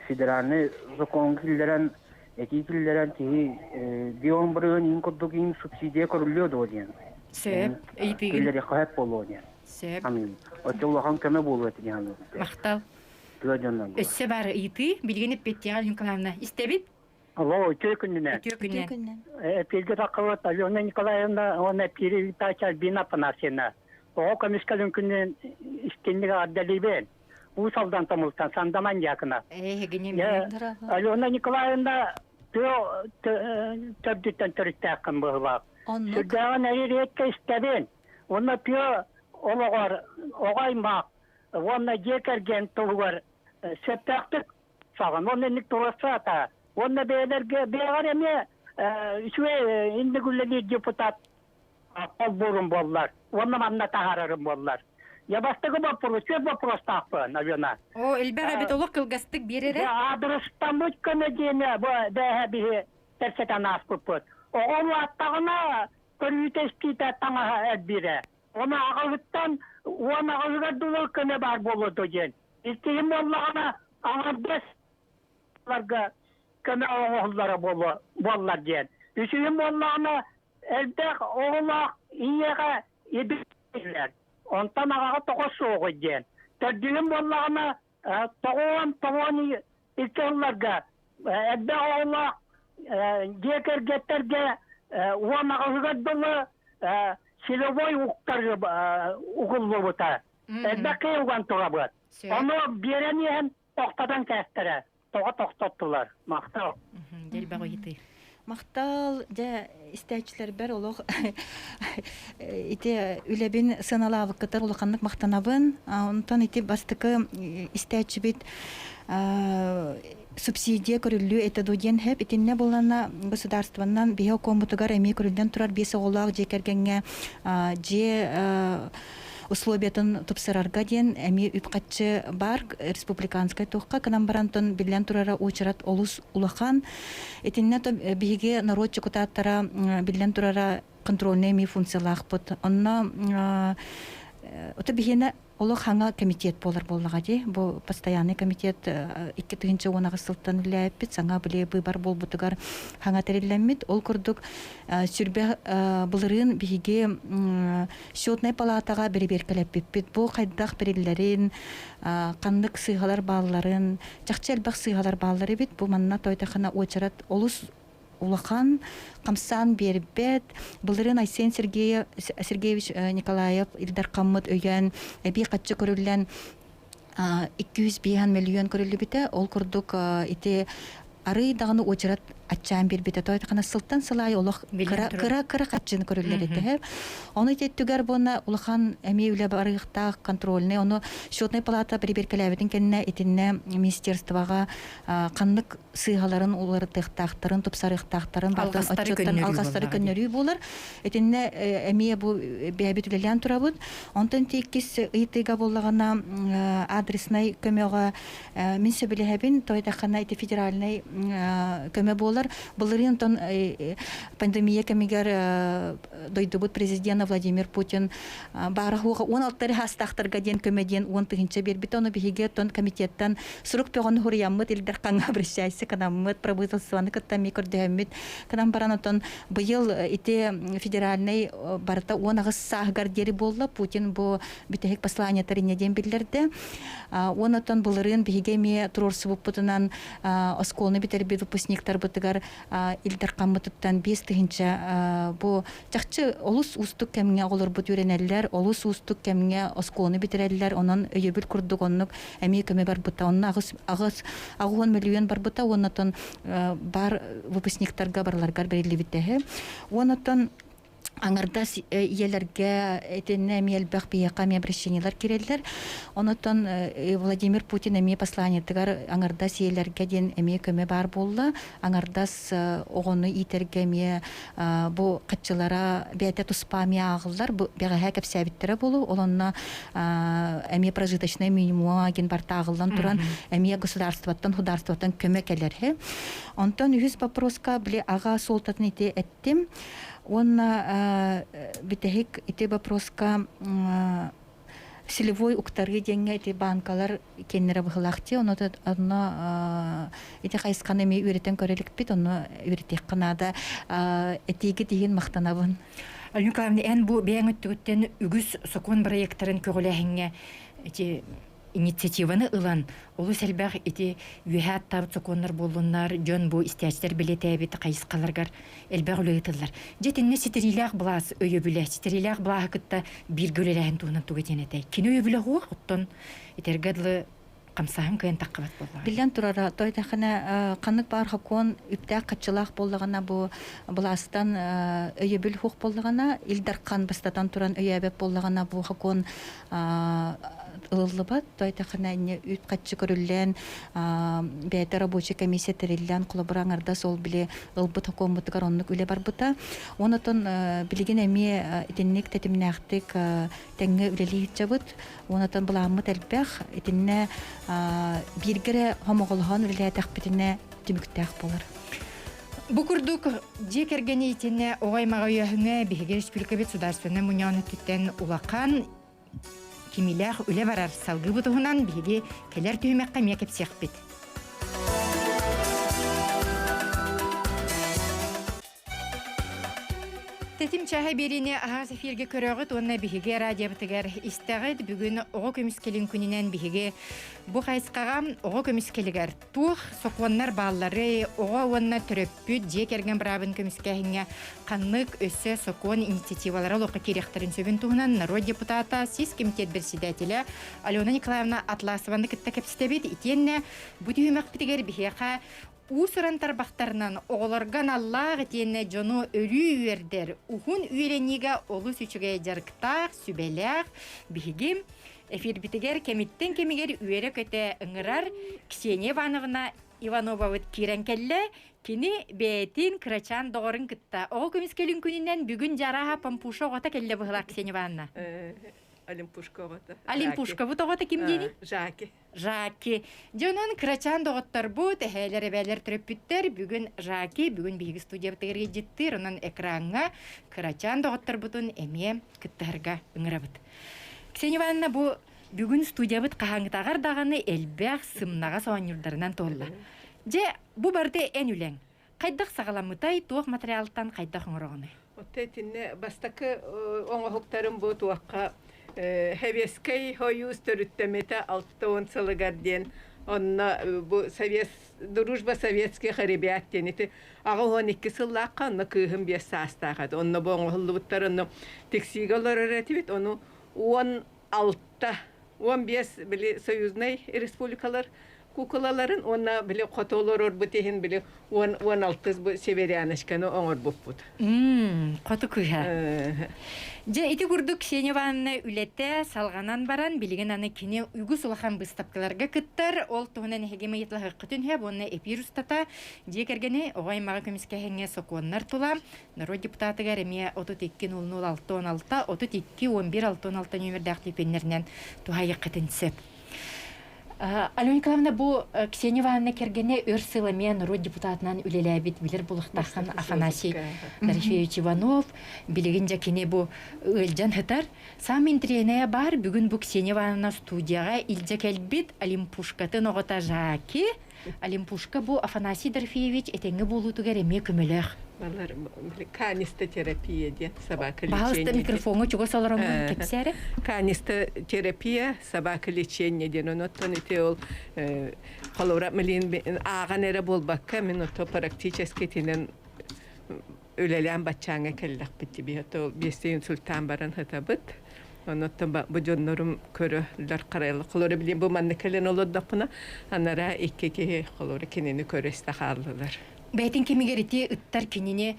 федеральный закон киллэрэн, этии киллэрэн киһи бион бырыһын иин курдук иин субсидия көрүллүө дуо диэн. Сөп, ыйытыыгын. Киллэриэххэ сөп буолуо диэн. Сөп. Амин. Оччо улахан көмө буолуо этэ диэн. Махтал. Тыа дьоннорго. Өссө бар ыйытыы, билигин эппиэттиэҕэ Николаевна. Истэбит? Алло, үтүө күнүнэн. Үтүө күнүнэн. Эпииргэ таххыбыт Алена Николаевна уонна эпиири ыытааччы Альбина Афанасьевна. Оҕо көмүскэлин күнүн истинник эҕэрдэлиибин. Уус Алдан Томултан Сандаман Дьякына. Алена Николаевна тыа төрдүттэн төрүттээххин быһылаах. Сүрдээҕин эриэккэ истэбин. Уонна тыа олоҕор оҕо аймах уонна дьиэ кэргэн туһугар сөптөөхтүк саҕан. Уонна инник туруорсаата. Уонна бэйэлэргэ бэйэҕэр эмиэ үчүгэй инник үлэлиир депутат холбуурум буоллар. Уонна манна таһаарарым буоллар. Я бастакы вопрос, үчүгэй вопростаахпын, Алена. О, элбэх эбит олох кылгастык биэрэрэ. Аадырыстаммыт көмө диэни бу бээһэ биһи кэпсэтэн ааспыппыт. Оҕо улааттаҕына көрүүтэ-истиитэ таҥаһа элбиирэ. Ону аҕалыттан уон аҕалыгар дылы көмө баар буолуо дуо диэн. Иккиһин буоллаҕына аҥардас көмө оҥоһуллара буолуо буоллар диэн. Үсүһүн буоллаҕына элбэх оҕолоох ийэҕэ ибиллэр. Онтон аҕаҕа тоҕо суоҕуй диэн. Төрдүһүн буоллаҕына тоҕуон тоҕуон икки сылларга элбэх оҕолоох дьиэ кэргэттэргэ уон аҕыһыгар дылы силовой уктар угуллубута. Элбэх киһи уган турабыт. Ону биэрэн иһэн тохтотон кээстэрэ. Тоҕо тохтоттулар? Махтал. Дэлбэх ыйытыы. Махтал, дьэ, истээччилэрбэр олох ити үлэбин сыаналаабыккытар улаханнык махтанабын. Онтон ити бастакы истээччибит субсидия көрүллүү этэ дуу диэн хэп итиннэ булана государствоннан биһи окуоммутугар эмиэ көрүллэн турар биэс оҕолоох дьиэ кэргэҥҥэ дьиэ условиятын тупсарарга диэн эмиэ үп-харчы бар республиканскай туохха кынан барантон биллэн турара уочарат олус улахан. Итиннэ биһиги норуот дьокутааттара биллэн турара контрольнай эмиэ функциялаахпыт. Онно ото биһиэнэ олох хаҥа комитет буолар буоллаҕа дии. Бу постоянный комитет 2018 сылтан үлэлээппит, саҥа били быыбар буолбутугар хаҥа тэриллэммит. Ол курдук сүрбэ былырыын биһиги Счетнай палатаҕа бэрэбиэркэлэппиппит. Бу хайдах бэриллэрин, ханнык сыыһалар баалларын, чахчы элбэх сыыһалар бааллар эбит. Бу манна тойтахына уочарат олус улахан, хамсаан биэрбэт. Былырыын Айсен Сергеевич Николаев Ил Дархаммыт өйөөн, эбии хаччы көрүллэн 205 мөлүйүөн көрүллүбүтэ. Ол курдук ити арый даҕаны уочарат аччаан биэрбитэ. Тойтахана сылтан сыл аайы олох кыра кыра кыра хаччыны көрүллэр этэ. Ону ититтүгэр буонна улахан эмиэ үлэ барыахтаах контрольный ону счетная палата бэрэбиэркэлээбитин кэннэ итиннэ министерствоҕа ханнык сыыһаларын уларытыахтаахтарын, тупсарыахтаахтарын бартан отчуттан алҕастары көннөрүү буолар. Итиннэ эмиэ бу бэйэбит үлэлээн турабыт. Онтон иккис ыйытыыга буоллаҕына адреснай көмөҕө мин сөбүлэһэбин, тойтаххана ити федеральнай көмө буолар. Былырыын онтон пандемия кэмигэр дойдубут президена Владимир Путин баара хуоха 16 хаастаахтарга диэн көмө диэн 10 тыһыынча биэрбит. Ону биһиги оттон комитеттан сурук бөҕөнү хуруйаммыт, Ил Дархаҥҥа обращайся кынаммыт, правительствоны кытта эмиэ көрдөһөммүт. Кынан баран отон быйыл ити федеральнай барыта 18 сааһыгар диэри буолла. Путин бу бүтэһик посланиетар инньэ диэн биллэрдэ. Уон оттон былырыын биһиги эмиэ туруорсубуппутунан оскуоланы бүтэрбит выпускниктарбытыгар Ил Дархаммытыттан 5 тыһыынча бу чахчы олус уустук кэмҥэ оҕолорбут үөрэнэллэр, олус уустук кэмҥэ оскуоланы бүтэрэллэр, онон өйөбүл курдук оннук эмиэ көмө барбыта. Онно аҕыс аҕыс аҕыс мөлүйүөн барбыта уонна оттон бар выпускниктарга барыларыгар бэриллибитэ. Уон оттон аҥардас ийэлэргэ итиннэ эмиэ элбэх биһиэхэ эмиэ обращениелар киирэллэр. Онотон Владимир Путин эмиэ посланиетыгар аҥардас ийэлэргэ диэн эмиэ көмө баар буолла. Аҥардас оҕону иитэргэ эмиэ бу хаччылара бэйэтэ туспа эмиэ ааҕыллар. Бу бэҕэһээ кэпсээбиттэрэ буолуо. Ол онно эмиэ прожиточный минимум диэн барыта ааҕыллан туран эмиэ государствоттан, государствоттан көмө кэлэр. Онтон үһүс вопроска били аҕа суолтатын ити эттим. Уонна бүтэһик ити вопроска селевой уктарыы диэҥҥэ ити банкалар киэннэрэ быһылаах дии. Ону онно ити хайысханы эмиэ үөрэтэн көрө иликпит, онно үөрэтиэххэ наада. Этиигит иһин махтанабын. Альна Николаевна, эн бу бэйэҥ өттүгүттэн үгүс сокуон проектарын көҕүлээһиҥҥэ ити инициативаны ылан олус элбэх ити үөһэ аттаабыт сокуоннар буоллуннар, дьон бу истээччилэр билэтээбит хайысхаларыгар элбэх үлэ ыытыллар. Дьэ итиннэ ситэриилээх былаас өйөбүлэ, ситэриилээх былааһы кытта бииргэ үлэлээһин туһунан тугу этиэн этэй? Кини өйөбүлэ суох, оттон итэргэ дылы хамсааһын кыайан таххыбат буоллаҕа. Биллэн турара, тойдахына ханнык баар хокуон үптээх хаччылаах буоллаҕына бу былаастан өйөбүл хуох буоллаҕына, Ил Дархан бастатан туран өйөөбөт буоллаҕына бу хокуон ылыллыбат. Тойдахына инне үп хаччы көрүллэн бэйэтэ рабочий комиссия тэриллэн холобура аҥардас ол били ылбыт хокуоммутугар оннук үлэ барбыта. Онотон билигин эмиэ итинник тэтимнээхтик тэҥҥэ үлэлии сылдьабыт. Онотон былааммыт элбэх. Итиннэ бииргэ эрэ хомоҕолоһон үлэлээтэхпитинэ түмүктээх буолар. Бу курдук дьиэ кэргэни итиннэ оҕо аймаҕа өйөөһүҥҥэ биһиги республикабыт судаарыстыбаннай мунньаҕын өттүттэн улахан кимиилээх үлэ барар. Салгыы бу туһунан биһиги кэлэр түһүмэххэ эмиэ кэпсиэхпит. Тэтим чааһа биэриини аһаас эфиргэ көрөҕүт уонна биһиги радиобытыгар истэҕит. Бүгүн оҕо көмүскэлин күнүнэн биһиги бу хайысхаҕа оҕо көмүскэлигэр туох сокуоннар баалларый, оҕо уонна төрөппүт дьиэ кэргэн быраабын көмүскээһиҥҥэ ханнык өссө сокуон инициативалара олоххо киириэхтэрин сөбүн туһунан норуот депутата, сис комитет председателэ Алена Николаевна Атласованы кытта кэпсэтэбит. Итиэннэ бу түһүмэхпитигэр биһиэхэ Уус-уран тарбахтарынан оҕолорго аналлаах итиэннэ дьону өрүү үөрдэр уһун үөрэниигэ олус үчүгэй дьарыктаах, сүбэлээх биһиги эфирбитигэр кэмиттэн кэмигэр үөрэ-көтө ыҥырар Ксения Ивановна Ивановабыт киирэн кэллэ. Кини бэйэтин кырачаан доҕорун кытта оҕо көмүскэлин күнүнэн бүгүн дьарааһа Пампуша оҕото кэллэ быһылаах Ксения Ивановна. Олимпушка оҕото. Олимпушкабыт оҕото ким диэний? Жаки. Жаки. Дьэ онон кырачаан доҕотторбут, эһээлэр, эбээлэр төрөппүттэр бүгүн Жаки, бүгүн биһиги студиябытыгар ыалдьыттыыр, онон экраҥҥа кырачаан доҕотторбутун эмиэ кыттыһарга ыҥырабыт. Ксения Ивановна, бу бүгүн студиябыт хаһааҥҥытааҕар даҕаны элбэх сымнаҕас оонньуурдарынан туолла. Дьэ, бу барыта эн үлэҥ. Хайдах саҕаламмытай, туох материалтан хайдах оҥороҕунуй? Оттон итиннэ бастакы оҥоһуктарым бу туохха Сэбиэскэй Сойуус төрүттэммитэ 60 сылыгар диэн онно бу Совет Дружба советских ребят диэн ити 82 сыллаахха онно кыыһым биэс саастаах этэ. Онно бу оҥоһуллубуттар онно тиксиигэ олорор этибит. Ону 16 15 били союзнай республикалар куукулаларын уонна били хоту олорорбут иһин били 16 бу северяночканы оҥорбуппут. Хоту кыыһа. Дьэ ити курдук Ксения Ивановна үлэтэ салҕанан баран билигин аны кини үгүс улахан быыстапкаларга кыттар. Ол туһунан эһиги ыйыталаһыаххытын сөп уонна эпир устата дьиэ кэргэни оҕо аймаҕы көмүскэһиҥҥэ сокуоннар тула норуот депутатыгар эмиэ 32 00 6 16 32 11 66 нүөмэрдээх түпүөннэринэн туһайыаххытын сөп. Алена Николаевна, бу Ксения Ивановна кэргэнэ өр сыл эмиэ норуот депутатынан үлэлээбит билэр булуохтааххын Афанасий Дорофеевич Иванов. Билигин дьэ кини бу ыалдьан сытар. Саамай интэриэһинэйэ баар, бүгүн бу Ксения Ивановна студияҕа илдьэ кэлбит Олимпушкатын оҕото Жаки Олимпушка бу Афанасий Дорофеевич этэҥҥэ буолуутугар эмиэ көмөлөөх. Балар канистотерапия диэн собака лечение. Пожалуйста, микрофоҥҥа чугас олороҥҥун кэпсээ Канистотерапия собака лечение диэн онуттан ити ол холобура милин ааҕан эрэ буолбакка мин ото практически итинэн үлэлээн баччааҥҥа кэллэхпит дии ото биэстэ инсультаан баран сытабыт онуттан бу дьоннорум көрөллөр харайаллар холобура билин бу манна кэлэн олордохпуна анараа икки киһи холобура кинини көрө истэ хааллылар бэйэтин кэмигэр ити ыттар кинини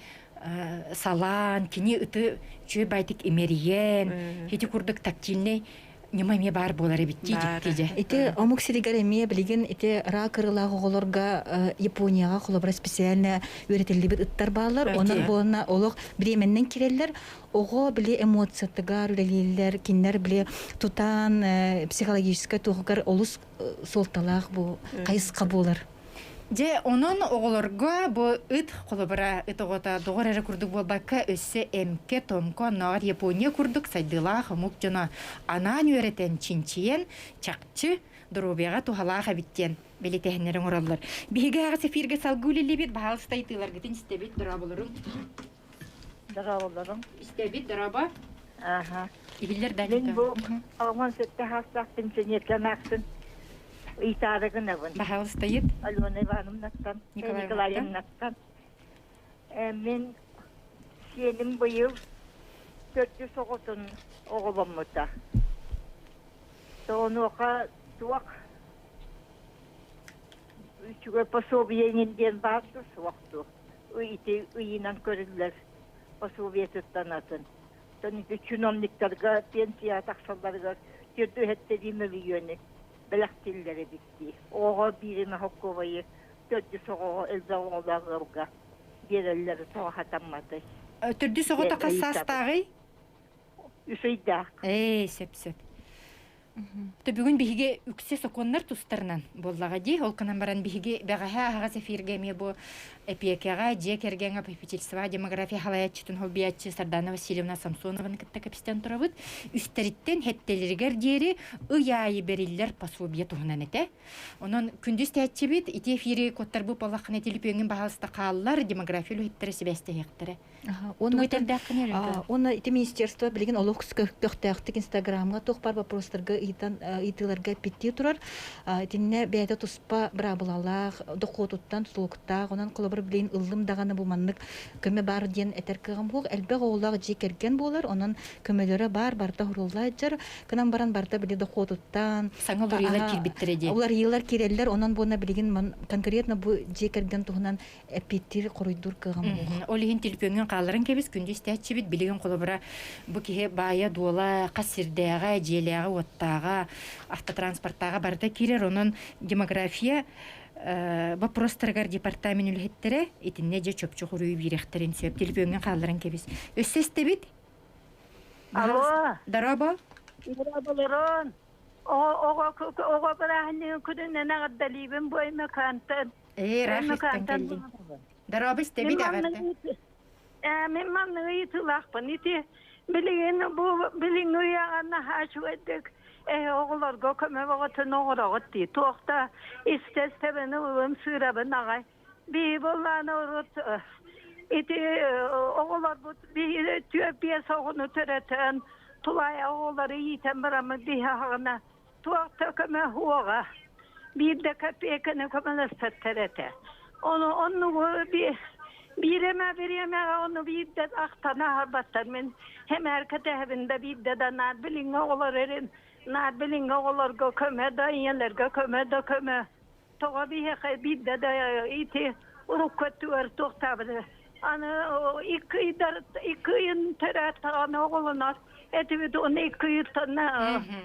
салаан кини ыты үчүгэй байтык имэрийэн ити курдук тактильнай ньыма эмиэ баар буолар эбит дии дьикти дьэ. Ити омук сиригэр эмиэ билигин ити рак ырылаах оҕолорго Японияҕа холобура специально үөрэтиллибит ыттар бааллар. Онон буолна олох бириэмэннэн кирэллэр. Оҕо били эмоциятыгар үлэлииллэр, кинилэр били тутаан психологическай туһугар олус суолталаах бу хайысха буолар. Дьэ, онон оҕолорго бу ыт холобура ыт оҕото доҕор эрэ курдук буолбакка, өссө эмкэ, томко, оннооҕор Япония курдук сайдыылаах омук дьоно анаан үөрэтэн, чинчийэн, чахчы доруобуйаҕа туһалаах эбит диэн бэлиэтээһиннэри оҥороллор. Биһиги аҕыс эфиргэ салгыы үлэлиибит, баһаалыста ыйытыыларгытын истэбит, дорооболорун. Дорооболорун. Истэбит, дорообо. Аха. Иһиллэр да Мин бу 87 саастаах пенсионерка эмээхсин ыйытаары гынабын. Баһаалыстайыт. Алена Ивановнаттан, Николаевнаттан. Мин сиэним быйыл төрдүс оҕотун оҕоломмута. Онуоха туох үчүгэй пособие иҥин диэн баар дуо, суох дуо? Ити ыйынан көрүллэр пособиетыттан атын. Оттон ити чиновниктарга пенсия тахсалларыгар төрдү мөлүйүөнү бэлэхтииллэр эбит дии. Оҕоҕо биири нохоккуобайы төрдүс оҕоҕо элбэх оҕолоох ыалга биэрэллэр тоҕо хатамматай? Төрдүс оҕото хас саастааҕый? Үс ыйдаах. Ээ, сөп-сөп. То бүгүн биһиги үксэ сокуоннар тустарынан буоллаҕа дии. Ол гынан баран биһиги бэҕэһээ аһаҕас эфиргэ эмиэ бу эпиэкэҕэ, дьиэ кэргэҥҥэ попечительство демография халайааччытын холбуйааччы Сардана Васильевна Самсонованы кытта кэпсэтэн турабыт. Үстэриттэн хэттэлэригэр диэри ый аайы бэриллэр пособие туһунан этэ. Онон күндүс тээччибит ити эфири куоттарбыт буоллаххына телепиөҥҥүн баһаалыста хааллар, демография үлэһиттэрэ сибээстэһиэхтэрэ. Уонна ити министерство билигин олох көхтөөхтүк Инстаграмҥа туох баар вопростарга ыйтан ыйытыыларга эппиттии турар. Итиннэ бэйэтэ туспа быраабылалаах, дохуотуттан тутулуктаах. Онон холобур билигин ыллым даҕаны бу маннык көмө баар диэн этэр кыаҕым суох. Элбэх оҕолоох дьиэ кэргэн буолар. Онон көмөлөрө баар, барыта уһурулла сылдьар. Кынан баран барыта били дохуотуттан Саҥа уларыйыылар киирбиттэрэ дии. Уларыйыылар киирэллэр. Онон буонна билигин конкретно бу дьиэ кэргэн туһунан эппиэттиир хоруйдуур кыаҕым суох. Ол иһин телефоҥҥун хаалларан кэбис, күндү истээччибит, билигин холобура бу киһи баайа-дуола хас сирдээҕэ, дьиэлээҕэ-уоттааҕа, автотранспортааҕа барыта киирэр. Онон демография вопростарыгар департамент үлэһиттэрэ итиннэ дьэ чопчу хоруйу биэриэхтэрин сөп. Телефоҥҥун хаалларан кэбис. Өссө истэбит? Алло. Дорообо. Дорооболорун. Оҕо бырааһынньыгын күнүнэн эҕэрдэлиибин бу Өймөкөөнтөн. Ээ, ыраах истэн кэллиҥ. Дорообо истэбит эҕэрдэ. Мин маннык ыйытыылаахпын. Ити билигин бу билиҥҥи үйэҕэ наһаа үчүгэйдик оҕолорго көмө бөҕөтүн оҥороҕут дии. Туох да истэ-истэбин ылым сыырабын аҕай. Биһи буоллаана урут ити оҕолорбут биһи түөрт-биэс оҕону төрөтөн тулаайа оҕолору иитэн бараммыт биһи аһаҕына туох да көмө суоҕа. Биир да копейканы көмөлөспөттөр этэ. Ону оннугу биир эмэ бириэмэҕэ ону биирдэ ахтан аһарбаттар. Мин хэмээр кэтэһэбин да биирдэ да наар билиҥҥи оҕолор эрин наар билиҥҥи оҕолорго көмө да ийэлэргэ көмө да көмө. Тоҕо биһиэхэ биирдэ да ити урукку өттүгэр туохтаабыты аны икки ыйдар икки ыйын төрөөттөҕүнэ оҕолонор этибит уонна икки ыйыттан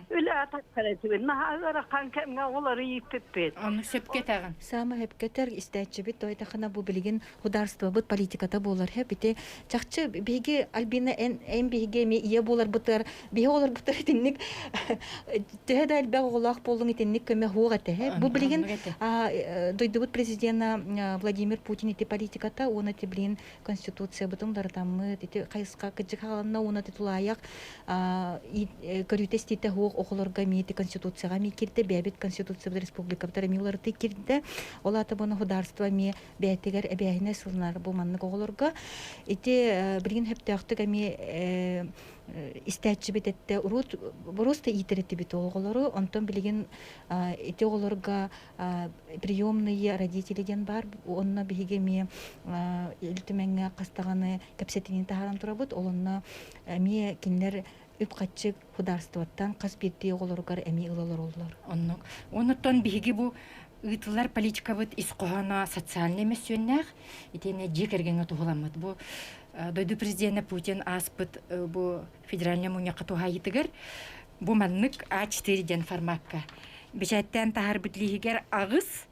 үлэ атахтар этибит наһаа ыарахан кэмҥэ оҕолору ииппиппит. Ону сөпкө этэҕин. Саама сөпкө этэр истээччибит тойдахына бу билигин худаарствобыт политиката буолар сөп ити чахчы биһиги Альбина эн эн биһиги эми ийэ буоларбытыгар биһи оҕолорбутугар итинник төһө да элбэх оҕолоох буоллуҥ итинник көмө суох этэ бу билигин дойдубут президена Владимир Путин ити политиката уонна ити билигин конституциябытын уларытаммыт ити хайысха кыдьык хааланна уонна титулаайах көрүүтэ истиитэ суох оҕолорго эмиэ ити конституцияҕа эмиэ киирдэ бэйэбит конституциябыт республикабытыгар эмиэ уларытыы киирдэ ол аата буона государство эмиэ бэйэтигэр эбээһинэс ылынар бу маннык оҕолорго ити билигин сөптөөхтүк эмиэ истээччибит эттэ урут просто иитэр этибит оҕолору онтон билигин ити оҕолорго приемные родители диэн баар онно биһиги эмиэ Ил Түмэҥҥэ хас даҕаны кэпсэтиини таһааран турабыт ол онно эмиэ кинилэр үп-харчы худаарствоттан хас биирдии оҕолоругар эмиэ ыла олороллор. Оннук. Оннуттан биһиги бу ыытыллар политикабыт ис хоһооно социальнай мөссүөннээх, итиэннэ дьиэ кэргэҥҥэ туһуламмыт. Бу дойду президенэ Путин ааспыт бу федеральнай мунньахха туһаайыытыгар бу маннык А4 диэн формакка бэчээттээн таһаарбыт лииһигэр аҕыс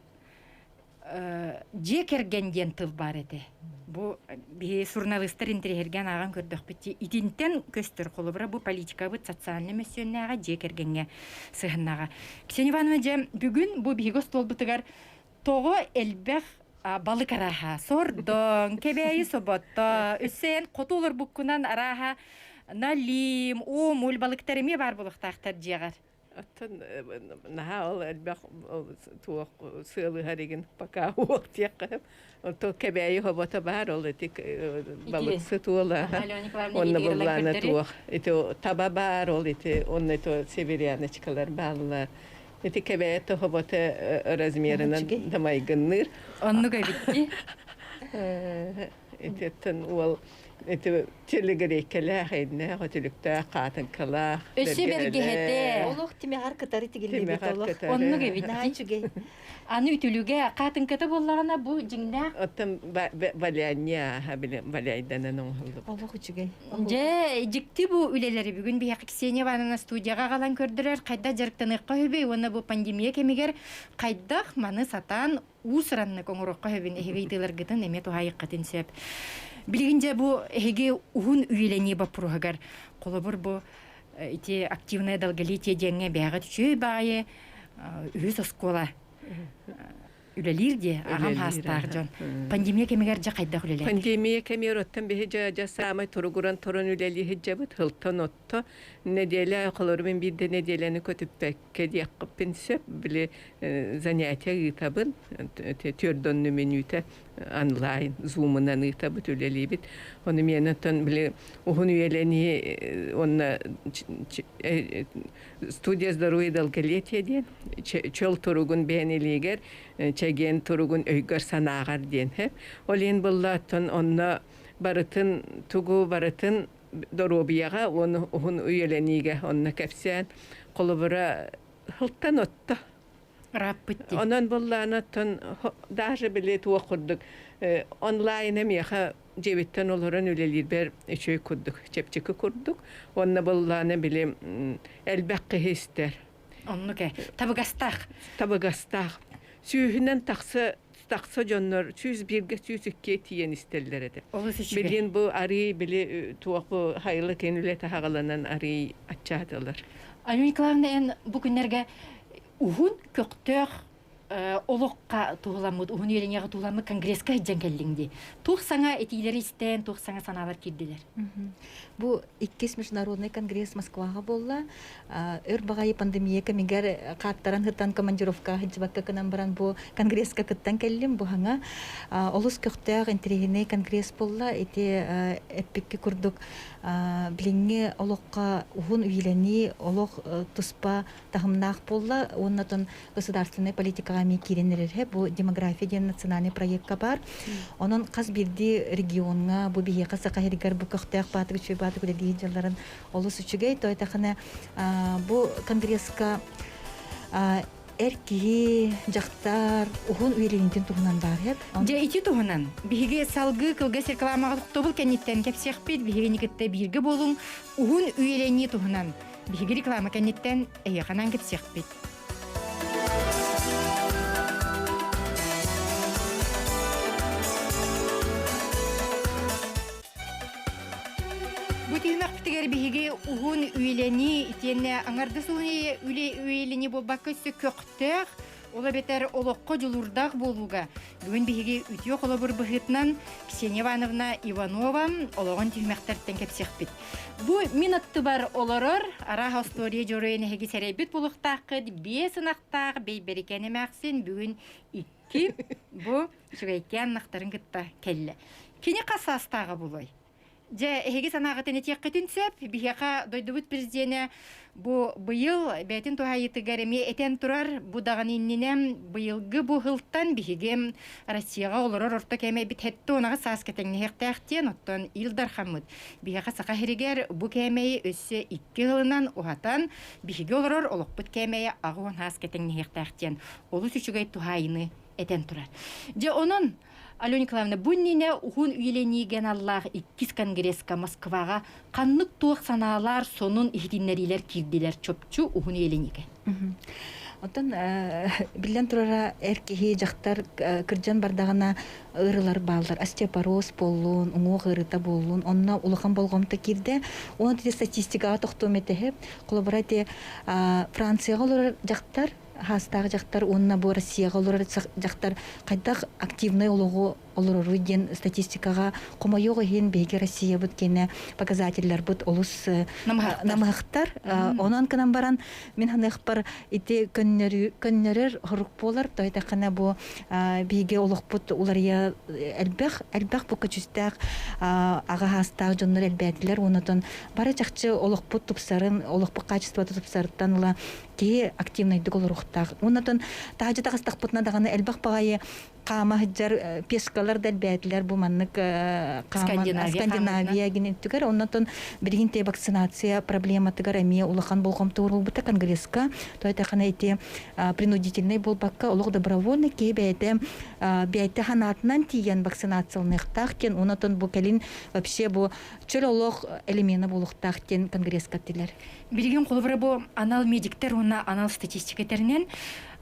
дьиэ кэргэн диэн тыл баар этэ. Бу биһи суруналыыстар интэриэһиргээн ааҕан көрдөхпүт итинтэн көстөр холобура бу политикабыт социальнай мөссүөннээҕэ дьиэ кэргэҥҥэ сыһыннаҕа. Ксения Ивановна дьэ бүгүн бу биһиги остуолбутугар тоҕо элбэх балык арааһа сордоҥ, кэбээйи соботто, өссө эн хоту олорбуккунан арааһа налим, уомуль балыктар эмиэ баар буолуохтаахтар дьиэҕэр. Оттон наһаа ол элбэх туох сыалыһар игин пока уох диэххэ. Онто кэбээйи хобото баар ол ити балыксыт уола. Онно буллаана туох. Ити таба баар ол ити онно ити северяночкалар бааллар. Ити кэбээйи хобото размерынан да майгынныыр. Оннук эбитти. Ититтэн уол ити телегрейкэлээх, иннээх, өтүлүктээх, хаатыҥкалаах, Өссө бэргэһэтэ. Олох тимэҕэр кытары тигиллибит Тимэҕэр олох. кытары. Оннук эбит. Наһаа үчүгэй. Аны үтүлүгэ хаатыҥката буоллаҕына бу дьиҥнээх. Оттон валянья аха били валяйданан оҥоһуллубут. Олох үчүгэй. Дьэ, дьикти бу үлэлэри бүгүн биһиэхэ Ксения Ивановна студияҕа аҕалан көрдөрөр, хайдах дьарыктаныахха үһүбүй уонна бу пандемия кэмигэр хайдах маны сатаан уус-ураннык оҥоруохха сөбүн эһиги ыйытыыларгытын эмиэ туһаайыаххытын сөп. Билигин дьэ бу эһиги уһун үйэлэнии боппуруоһугар холобур бу ити активное долголетие диэҥҥэ бэйэҕит үчүгэй баҕайы үһүс оскуола үлэлиир дии аҕам хаастаах дьон. Пандемия кэмигэр дьэ хайдах үлэлээтэ? Пандемия кэмигэр оттон биһи дьэ дьэ саамай туругуран туран үлэлии сылдьабыт сылтан отто нэдиэлэ холору мин биирдэ нэдиэлэни көтүппэккэ диэххиппин сөп били занятие ыытабын түөрт мүнүүтэ онлайн зумунан ыытабыт үлэлиибит ону миэнэ оттон били уһун үйэлэнии уонна студия здоровья и долголетия диэн чөл туругун бэйэн илиигэр чэгиэн туругун өйгөр санааҕар диэн ол иһин булла оттон онно барытын тугу барытын доруобуйаҕа уонна уһун үйэлэниигэ онно кэпсээн холобура Һылтан отто. Ырааппыт дии. Онон буллаан оттон даже били туох курдук онлайн эмиэхэ дьиэбиттэн олорон үлэлиирбэр үчүгэй курдук, чэпчэки курдук. Уонна буллаана били элбэх киһи истэр. Оннук ээ. Табыгастаах. Табыгастаах. Сүүһүнэн тахса тахса дьоннор 101-гэ 102-гэ тиийэн истэллэр этэ. Олус үчүгэй. Билин бу арый били туох бу хайылы кин үлэ таһаҕаланан арый аччаатылар. Алена Николаевна эн бу күннэргэ уһун көхтөөх олохха туһуламмыт, уһун үөрэниэҕэ туһуламмыт конгресска сылдьан кэллиҥ дии. Туох саҥа этиилэри истэн, туох саҥа санаалар киирдилэр? Бу иккис международный конгресс Москваҕа буолла. Өр баҕайы пандемия кэмигэр хааттаран сытан командировка сылдьыбакка гынан баран бу конгресска кыттан кэллим. Бу хаҥа олус көхтөөх, интэриэһинэй конгресс буолла. Ити эппикки курдук билиҥҥи олоххо уһун үйэлэнии олох туспа таһымнаах буолла уонна отон государственнай политикаҕа эмиэ киирэн эрэр бу демография диэн национальный проекка баар. Онон хас биирдии региоҥҥа бу биһиэхэ Саха сиригэр бу көхтөөх баатык үчүгэй баатык үлэлиир дьалларын олус үчүгэй. Тойтахына бу конгресска эр киһи, дьахтар уһун үйэлэниитин туһунан баар һэп. Дьэ ити туһунан биһиги салгыы кылгас рекламаҕа тохтобул кэнниттэн кэпсиэхпит. Биһигини кытта бииргэ буолуҥ уһун үйэлэнии туһунан биһиги реклама кэнниттэн эһиэхэнэн кэпсиэхпит. Бу түһүмэхпитигэр биһиги уһун үйэлэнии итиэннэ аҥардас уһун үйэлэнии буолбакка өссө көхтөөх, ол эбэтэр олоххо дьулуурдаах буолууга бүгүн биһиги үтүө холобур быһыытынан Ксения Ивановна Иванова олоҕун түһүмэхтэртэн кэпсиэхпит. Бу мин аттыбар олорор араах остуоруйа дьоруойун эһиги сэрэйбит буолуохтааххыт биэс ынахтаах Бэйбэрикэн эмээхсин бүгүн икки бу үчүгэйкээн ынахтарын кытта кэллэ. Кини хас саастааҕа буолуой? Дьэ, эһиги санааҕытын этиэххитин сөп. Биһиэхэ дойдубут президенэ бу быйыл бэйэтин туһаайыытыгар эмиэ этэн турар. Бу даҕаны иннинэ быйылгы бу сылтан биһиги Россияҕа олорор орто кээмэйбит 78 саас кэтэҥнэһиэхтээх диэн, оттон Ил Дархаммыт биһиэхэ Саха сиригэр бу кээмэйи өссө икки сылынан уһатан, биһиги олорор олохпут кээмэйэ 80 саас кэтэҥнэһиэхтээх диэн олус үчүгэй туһаайыыны этэн турар. Дьэ, онон Алена Николаевна, бу иннинэ уһун үйэлэниигэ аналлаах иккис конгресска Москваҕа ханнык туох санаалар, сонун иһитиннэриилэр киирдилэр чопчу уһун үйэлэниигэ? Оттон биллэн турара эр киһи, дьахтар кырдьан бардаҕына ыарыылар бааллар. Остеопороз буоллун, уҥуох ыарыыта буоллун, онно улахан болҕомто киирдэ. Уонна ити статистикаҕа тохтуом этэ. Холобура ити Францияҕа олорор дьахтар хаастаах дьахтар уонна бу Россияҕа олорор дьахтар хайдах активнай олоҕу олороруй диэн статистикаҕа хомойуох иһин биһиги Россиябыт киэнэ показателлэрбит олус намыһахтар. Онон кынан баран мин ханыахпар ити көннөрөр хорук буолар тойтаххына бу биһиги олохпут уларыйа элбэх элбэх бу көчүстээх аҕа хаастаах дьоннор элбээтилэр онотон бары чахчы олохпут тупсарын олохпут качествота тупсарыттан ыла киһи активнайдык олоруохтаах онотон таһдьа таҕыстахпытына даҕаны элбэх баҕайы хаама сылдьар пешкалар да элбээтилэр бу маннык Скандинавия гинеттүгэр оннотон билигин те вакцинация проблематыгар эмиэ улахан болҕомто уурулбута конгресска то этахана ити принудительный буолбакка олох добровольно киһи бэйэтэ бэйэтэ ханаатынан тиийэн вакцинацияланыахтаах диэн онотон бу кэлин вообще бу чөл олох элемена буолуохтаах диэн конгресска эттилэр. Билигин холобура бу анал медиктер уонна анал статистика этэринэн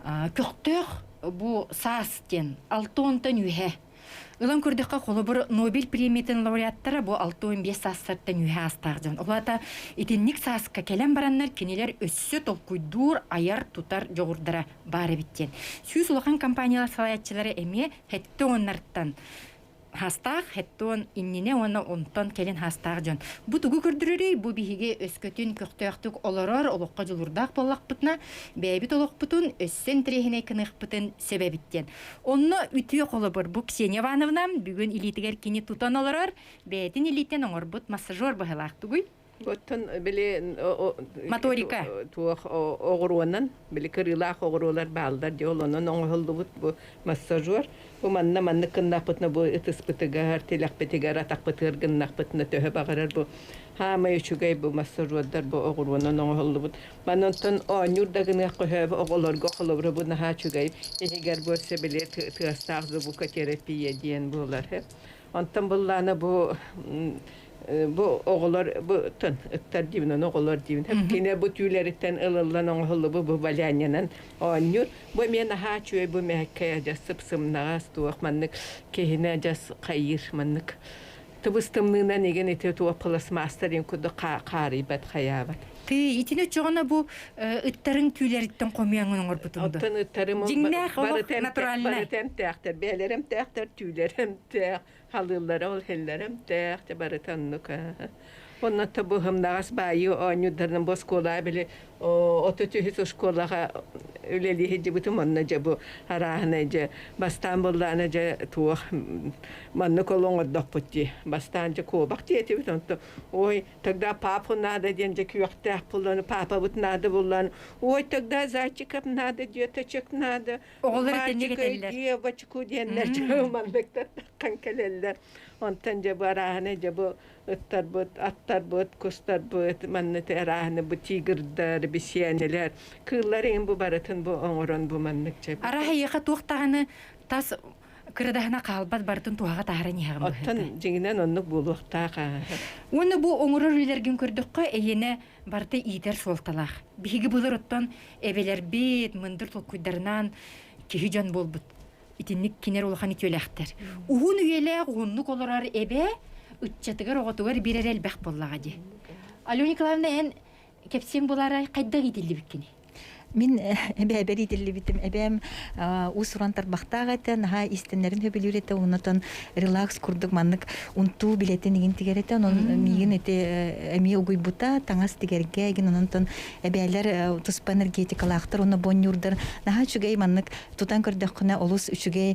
көхтөөх бу саас диэн 6-онтон үһэ. Ылан көрдөххө, холобур, Нобель премиятын лауреаттара бу 65 саастартан үһэ аастаах дьон. Ол аата итинник сааска кэлэн бараннар кинилэр өссө толкуйдуур, айар-тутар дьоҕурдара баар эбит диэн. Сүүс улахан компаниялар салайааччылара эмиэ хэттэ уоннартан хаастаах хеттуон иннинэ уонна онтон кэлин хаастаах дьон. Бу тугу көрдөрөрүй? Бу биһиги өскөтүн көхтөөхтүк олорор, олоххо дьулуурдаах буоллахпытына, бэйэбит олохпутун өссө интэриэһинэй гыныахпытын сөп эбит диэн. Онно үтүө холобур бу Ксения Ивановна бүгүн илиитигэр кини тутан олорор, бэйэтин илиитин оҥорбут массажер быһылаах тугуй? Оттон били Моторика. Туох оҕуруонан, били кырыылаах оҕуруолар бааллар дии, ол онон оҥоһуллубут бу массажер. Бу манна маннык гыннахпытына бу ытыспытыгар, тилэхпитигэр, атахпытыгар гыннахпытына төһө баҕарар бу хаамай үчүгэй бу массажердар бу оҕуруонан оҥоһуллубут. Маннантан оонньуур да гыныах көһөөбү оҕолорго холобура бу наһаа үчүгэй иһигэр бу өссө били тыастаах звукотерапия диэн буолар. Онтон буллаана бу бу оҕолор бу тын ыттар диибин ону оҕолор диибин кини бу түүлэриттэн ылыллан оҥоһуллубу бу валяннянан оонньуур бу эмиэ наһаа үчүгэй бу мэһэккэй адьас сып-сымнаҕас туох маннык киһини адьас хайыыр маннык тыбыс тымныынан игин ити туох пластмасстар диэн курдук хаарыйбат хайаабат Ты итини оччоҕуна бу ыттарыҥ түүлэриттэн хомуйаҥын оҥорбутуҥ дуо? Оттон ыттарым Дьиҥнээх олох натуральнай. Барыта эмтээхтэр, бэйэлэрэ эмтээхтэр, түүлэрэ эмтээх, халыыллара ол иһиллэрэ эмтээх, дьэ барыта оннук. Онно бу һымнаҕас баайыы оонньуурдарынан бу оскуолаҕа били 33 оскуолаҕа үлэлии сылдьыбытым онно дьэ бу арааһынай дьэ бастаан буоллаҕына дьэ туох маннык ол оҥордохпут дии бастаан дьэ куобах диэтибит онтон ой Тогда папу надо диэн дьэ күөхтээх буллан, папабыт надо буллан, ой, тогда зайчиков надо, деточек надо, Оҕолор итинник этэллэр. девочку диэннэр дьэ манныктар таххан кэлэллэр. Онтон дьэ бу арааһына дьэ бу ыттарбыт, аттарбыт, кустарбыт, манна арааһына бу тигрдар, бисиэнэлэр, кыыллар иҥин бу барытын бу оҥорон бу маннык дьэ. Арааһа эйиэхэ туох даҕаны тас кырадаһына хаалбат барытын туһаҕа таһааран иһэҕин Оттон дьиҥинэн оннук буолуохтаах. Уонна бу оҥорор үлэлэргин көрдөххө, эйиэнэ барыта иитэр суолталаах. Биһиги былыр оттон эбэлэрбит, мындыр толкуйдарынан киһи дьон буолбут. Итинник кинер улахан үтүөлээхтэр. Уһун үйэлээх, уһуннук олорор эбэ ыччатыгар, оҕотугар биир эрэ элбэх буоллаҕа дии. Алена Николаевна, эн кэпсиэҥ буолаарай, хайдах иитиллибиккиний? Мин эбээбэр иитиллибитим. Эбээм уус-уран тарбахтаах этэ, наһаа истэннэрин сөбүлүүр этэ, оннотон релакс курдук маннык унтуу билэтин игин тигэр этэ. Онон миигин ити эмиэ угуйбута, таҥас тигэргэ игин ононтон эбээлэр туспа энергетикалаахтар уонна бонньуурдар наһаа үчүгэй маннык тутан көрдөххүнэ олус үчүгэй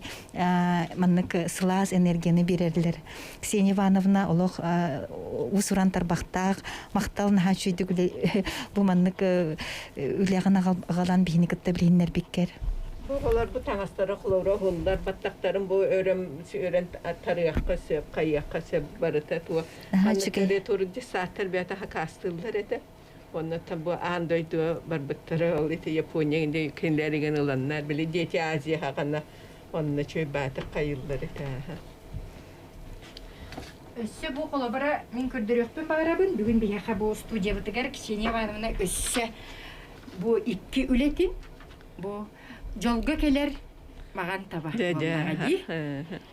маннык сылаас энергияны биэрэллэр. Ксения Ивановна олох уус-уран тарбахтаах, махтал наһаа үчүгэйдик бу маннык үлэҕин аҕалан биһини кытта билиһиннэрбиккэр. Бу оҕолор бу таҥастара холоро уһуллар, баттахтарын бу өрөм өрөн тарыахха сөп, хайыахха сөп барыта туох. Наһаа үчүгэй. Турдьу сааттар бэйэтэ хакаастыыллар этэ. Онно бу аан дойду барбыттара ол ити Япония кинилэригин ыланнар били дети Азия хаҕана онно чөй баатыр хайыллар этэ. Өссө бу холобура мин көрдөрүөхпүн баҕарабын. Бүгүн биһиэхэ бу студиябытыгар Ксения Ивановна өссө бу икки үлэтин бу дьолго кэлэр маҕан таба буоллаҕа дии.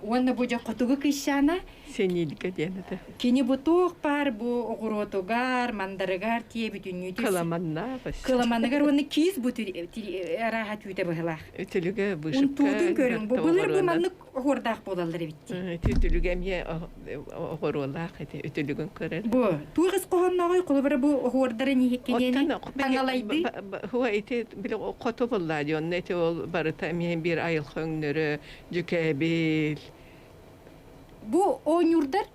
Уонна бу дьэ хотугу кыысчаана Сенильга диэн этэ. Кини бу туох баар бу оҕуруотугар, мандарыгар тиэ бүтүннүү Кыламаннаах өссө. Кыламаныгар уонна киис бу арааһа түүтэ быһылаах. Үтүлүгэ, вышивка. Унтуутун көрүҥ. Бу былыр бу маннык оһуордаах буолаллар эбит дии. Ити үтүлүгэ эмиэ оҕуруолаах ити үтүлүгүн көрөр. Бу туох ис хоһооннооҕуй холобура бу оһуордара ниһиккиниэни таҥалайды? Хуа ити били хоту буллаа дии онно ити ол барыта эмиэ биир айылҕа өҥнөрө дьүкээбил. Бу оонньуурдар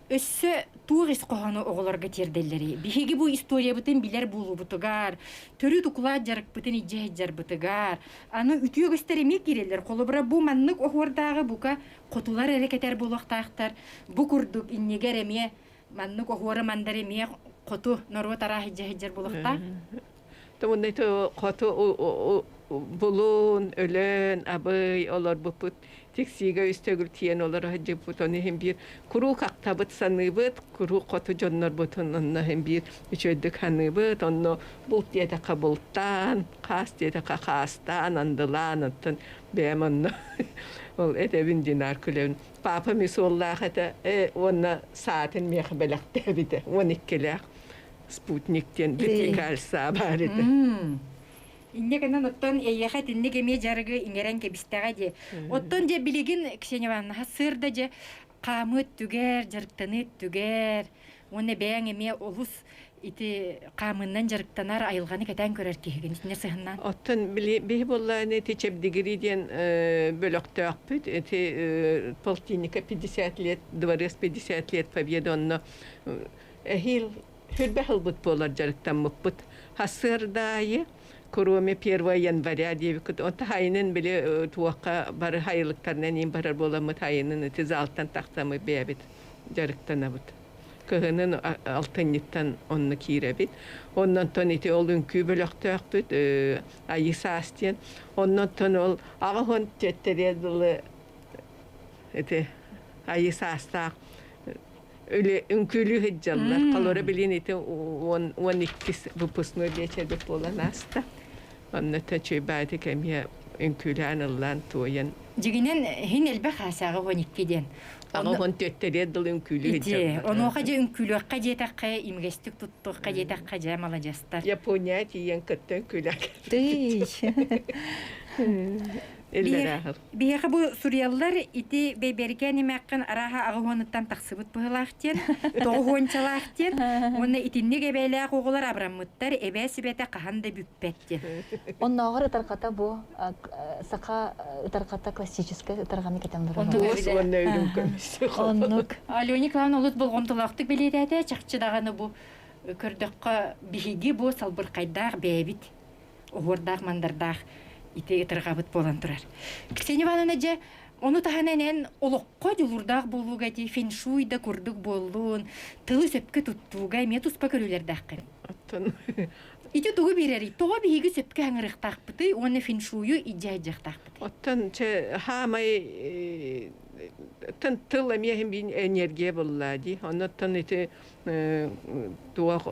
Өссө туох ис хоһоону оҕолорго тиэрдэллэрий? Биһиги бу историябытын билэр буолуубутугар, төрүт укулаат дьарыкпытын илдьэ сылдьарбытыгар, аны үтүө үгэстэр эмиэ киирэллэр. Холобура, бу маннык оһуордааҕы бука хотулар эрэ кэтэр буолуохтаахтар. Бу курдук иннигэр эмиэ маннык оһуора мандар эмиэ хоту норуот арааһы илдьэ сылдьар буолуохтаах. Уонна хоту булун, өлөн, абый олорбуппут Тиксиигэ үс төгүл тиийэн олоро сылдьыбыт. Ону иһин биир куруук ахтабыт, саныыбыт, куруук хоту дьоннорбутун онно иһин биир үчүгэйдик саныыбыт. Онно булт диэтэххэ бултаан, хаас диэтэххэ хаастаан, андылаан, оттон бэйэм онно ол этэбин динар күлэбин. Папа ми суоллаах этэ э, уонна саатын миэхэ бэлэхтээбитэ. 12-лээх спутник диэн вертикаль саа баар этэ. Инньэ гынан оттон эйиэхэ итинник эмиэ дьарыгы иҥэрэн кэбистэҕэ дии. Оттон дьэ билигин Ксения Ивановна сырда дьэ хаамыы өттүгэр, дьарыктаныы өттүгэр уонна бэйэҥ эмиэ олус ити хаамыыннан дьарыктанар айылҕаны кэтээн көрөр киһигин итиннэ сыһыннаан. Оттон биһи буоллаҕына ити чэбдигирии диэн бөлөхтөөхпүт. Ити полтинника 50 лет, дворец 50 лет победы онно эһиил Хүрбэх ылбыт буолар дьарыктаммыппыт. Сарсыарда аайы кроме 1 января диэбиккит онто хайынын били туохха бары хайылыктарынан иин барар буоламмыт хайынын ити залтан тахсаммыт бэйэбит дьарыктанабыт. Кыһынын алтынньыттан онно киирэбит. Оннонтон ити ол үҥкүү бөлөхтөөхпүт айыы саас диэн. Оннонтон ол аҕа теттериэ дылы ити айыы саастаах үҥкүүлүү сылдьаллар. Холоро билин ити 12 выпускной биэчэрбит буолан ааста. Онно төчөйбаати кэмиэ үҥкүүлээн ыллаан туойан. Дьигинэн хин элбэх аасааҕа 12 диэн. Аҕа он төттөрүөр дылы үҥкүүлүү сылдьаллар. Онуоха дьэ үҥкүүлүөххэ диэтэххэ, имигэстик туттуохха диэтэххэ дьэ маладьыастар. Япония тиийэн кытта үҥкүүлээх. Тыый. Биһиэхэ бу суруйаллар ити бэйбэрикээн эмээххин арааһа аҕыһуонуттан тахсыбыт быһыылаах диэн, тоҕуһуончалаах диэн уонна итинник эбээлээх оҕолор абыраммыттар, эбээ сүбэтэ хаһан да бүппэт диэн. Оннооҕор ытарҕата бу саха ытарҕата классическай ытарҕаны кэтэн барар. Туос уонна үрүҥ көмүс. Оннук. Алена Николаевна олус болҕомтолоохтук бэлиэтээтэ, чахчы даҕаны бу көрдөххө биһиги бу салбырхайдаах бэйэбит оһуордаах-мандардаах ити ытырҕабыт буолан турар. Ксения Ивановна дьэ, ону таһынан эн олоххо дьулуурдаах буолууга ити фэншуй да курдук буоллун, тылы сөпкө туттууга эмиэ туспа көрүүлэрдээххин. Оттон Ити тугу биэрэрий? Тоҕо биһиги сөпкө аҥырыахтаахпытый уонна фэншую илдьэ сылдьыахтаахпытый? Оттон чэ хаамай тын тыл эмиэ иһин энергия булла дии. Оннуттан ити туох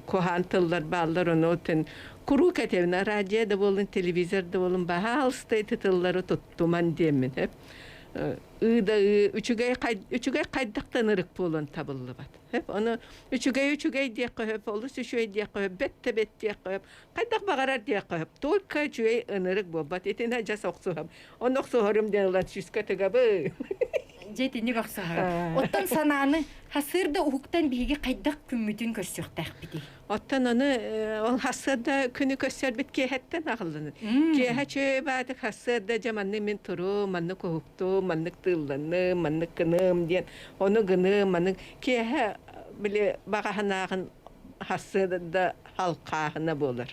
куһаан тыллар бааллар ону тэн куруук этэбин радио да буоллун телевизор да буоллун баһаалыста ити тыллары туттуман диэммин хөп ыы да ыы үчүгэй үчүгэй хайдахтан ырык буолан табыллыбат хөп ону үчүгэй үчүгэй диэххэ хөп олус үчүгэй диэххэ хөп бэт да бэт диэххэ хөп хайдах баҕарар диэххэ хөп только үчүгэй ынырык буолбат итинэ дьас охсуһам Ону охсуһарым диэн ылан сүүскэ тыгабы. Дьэ итинник охсуһар. Оттон санааны хасыыр да уһуктан биһиги хайдах күммүтүн көрсүөхтээхпитий? Оттон аны ол хасыарда күнү көрсөрбүт киэһэттэн аҕылланар. Киэһэ чүөй баатык хасыарда дьэ маннык мин турум, маннык уһуктум, маннык тыылланым, маннык гыным диэн ону гыным, маннык киэһэ били баҕаһынааҕын хасыарда халхааһына буолар.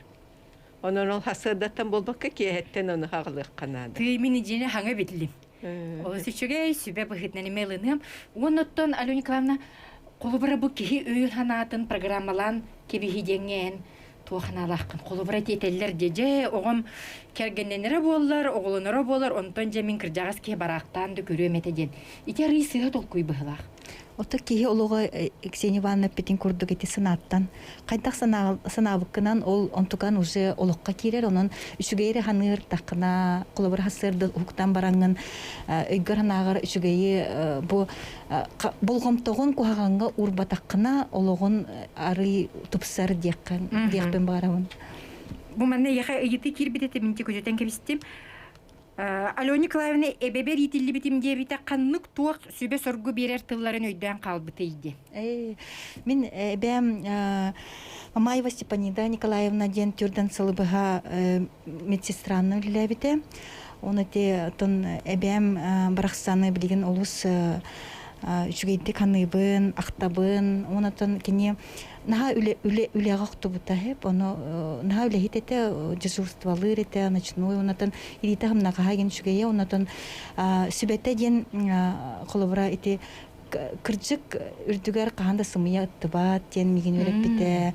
Онон ол сарсыардаттан буолбакка киэһэттэн ону хаҕылыахха наада. Тыый мин идьиэни хаҥа биллим. Олус үчүгэй сүбэ быһыытынан эмиэ ылыныам. Уонна оттон Алена Николаевна холобура бу киһи өйүн санаатын программалаан кэбиһи диэҥҥэ эн туох санаалааххын холобура тиэтэллэр дьэ дьэ оҕом кэргэннэнэрэ буоллар оҕолоноро буолар онтон дьэ мин кырдьаҕас киһи бараахтаан да көрүөм этэ диэн ити арыый сыыһа толкуй быһыылаах. Ото киһи олоҕо Ксения Ивановна эппитин курдук ити санааттан хайдах санаабыккынан ол онтукан уже олоххо киирэр онон үчүгэйи эрэ саныыр таххына холобур сарсыарда уһуктан бараҥҥын өйгөр санааҕар үчүгэйи бу болҕомтоҕун куһаҕаҥҥа уурбатаххына олоҕун арый тупсар диэххин диэхпин баҕарабын. Бу манна эйиэхэ ыйытыы киирбит этэ мин көтүтэн кэбистим. Алена Николаевна эбэбэр иитиллибитим диэбитэ ханнык туох сүбэ-соргу биэрэр тылларын өйдөөн хаалбытый дии? Мин эбээм Мамаева Степанида Николаевна диэн түрдэн сылы быһа медсестраны үлэлээбитэ. Оны те тон эбээм барахсаны билигин олус үчүгэйдик ханыыбын, ахтабын. Онотон кини наһаа үлэ үлэ үлэҕэ охтубута хэп ону наһаа үлэһит этэ дежурстволыыр этэ ночной онотон илиитэ хамнаҕаһа диэн үчүгэйэ онотон сүбэтэ диэн холобура ити кырдьык үрдүгэр хаһан да сымыйа ыттыбат диэн миигин үөрэппитэ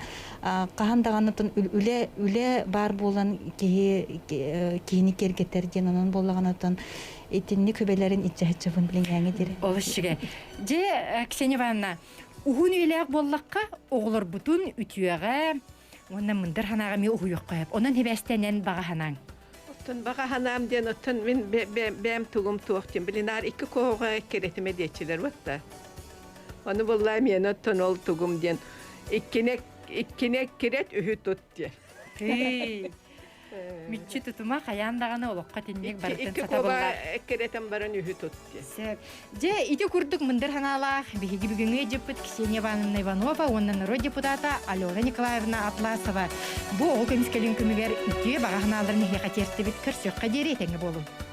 хаһан даҕаны үлэ үлэ баар буолан киһи киһини киэргэтэр диэн онон буоллаҕына итинник хүбэлэрин иччэһиччэбин билиҥээҥи дири олус үчүгэй дьэ Ксения Ивановна Уһун үйэлээх буоллахха, оҕолорбутун үтүөҕэ уонна мындыр санааҕа эмиэ уһуйуохха сөп. Онон хибээстэнэн баҕа санааҥ. Оттон баҕа санаам диэн оттон мин бэйэм тугум туох диэн билинаар икки куһуҕа кирэтимэ диэччилэр батта. Ону буллаа миэнэ оттон ол тугум диэн иккине иккине кирэт үһү тут диэн. Мүччү тутума хайаан даҕаны олоххо итинник барытын сатабыллаах. Эккирэтэн баран үһү тут диэн. Дьэ, ити курдук мындыр санаалаах биһиги бүгүҥҥү дьыппыт Ксения Ивановна Иванова уонна норуот депутата Алена Николаевна Атласова бу оҕо көмүскэлин күнүгэр үтүө баҕа санааларын эһиэхэ тиэртибит. Көрсүөххэ диэри этэҥҥэ буолуҥ.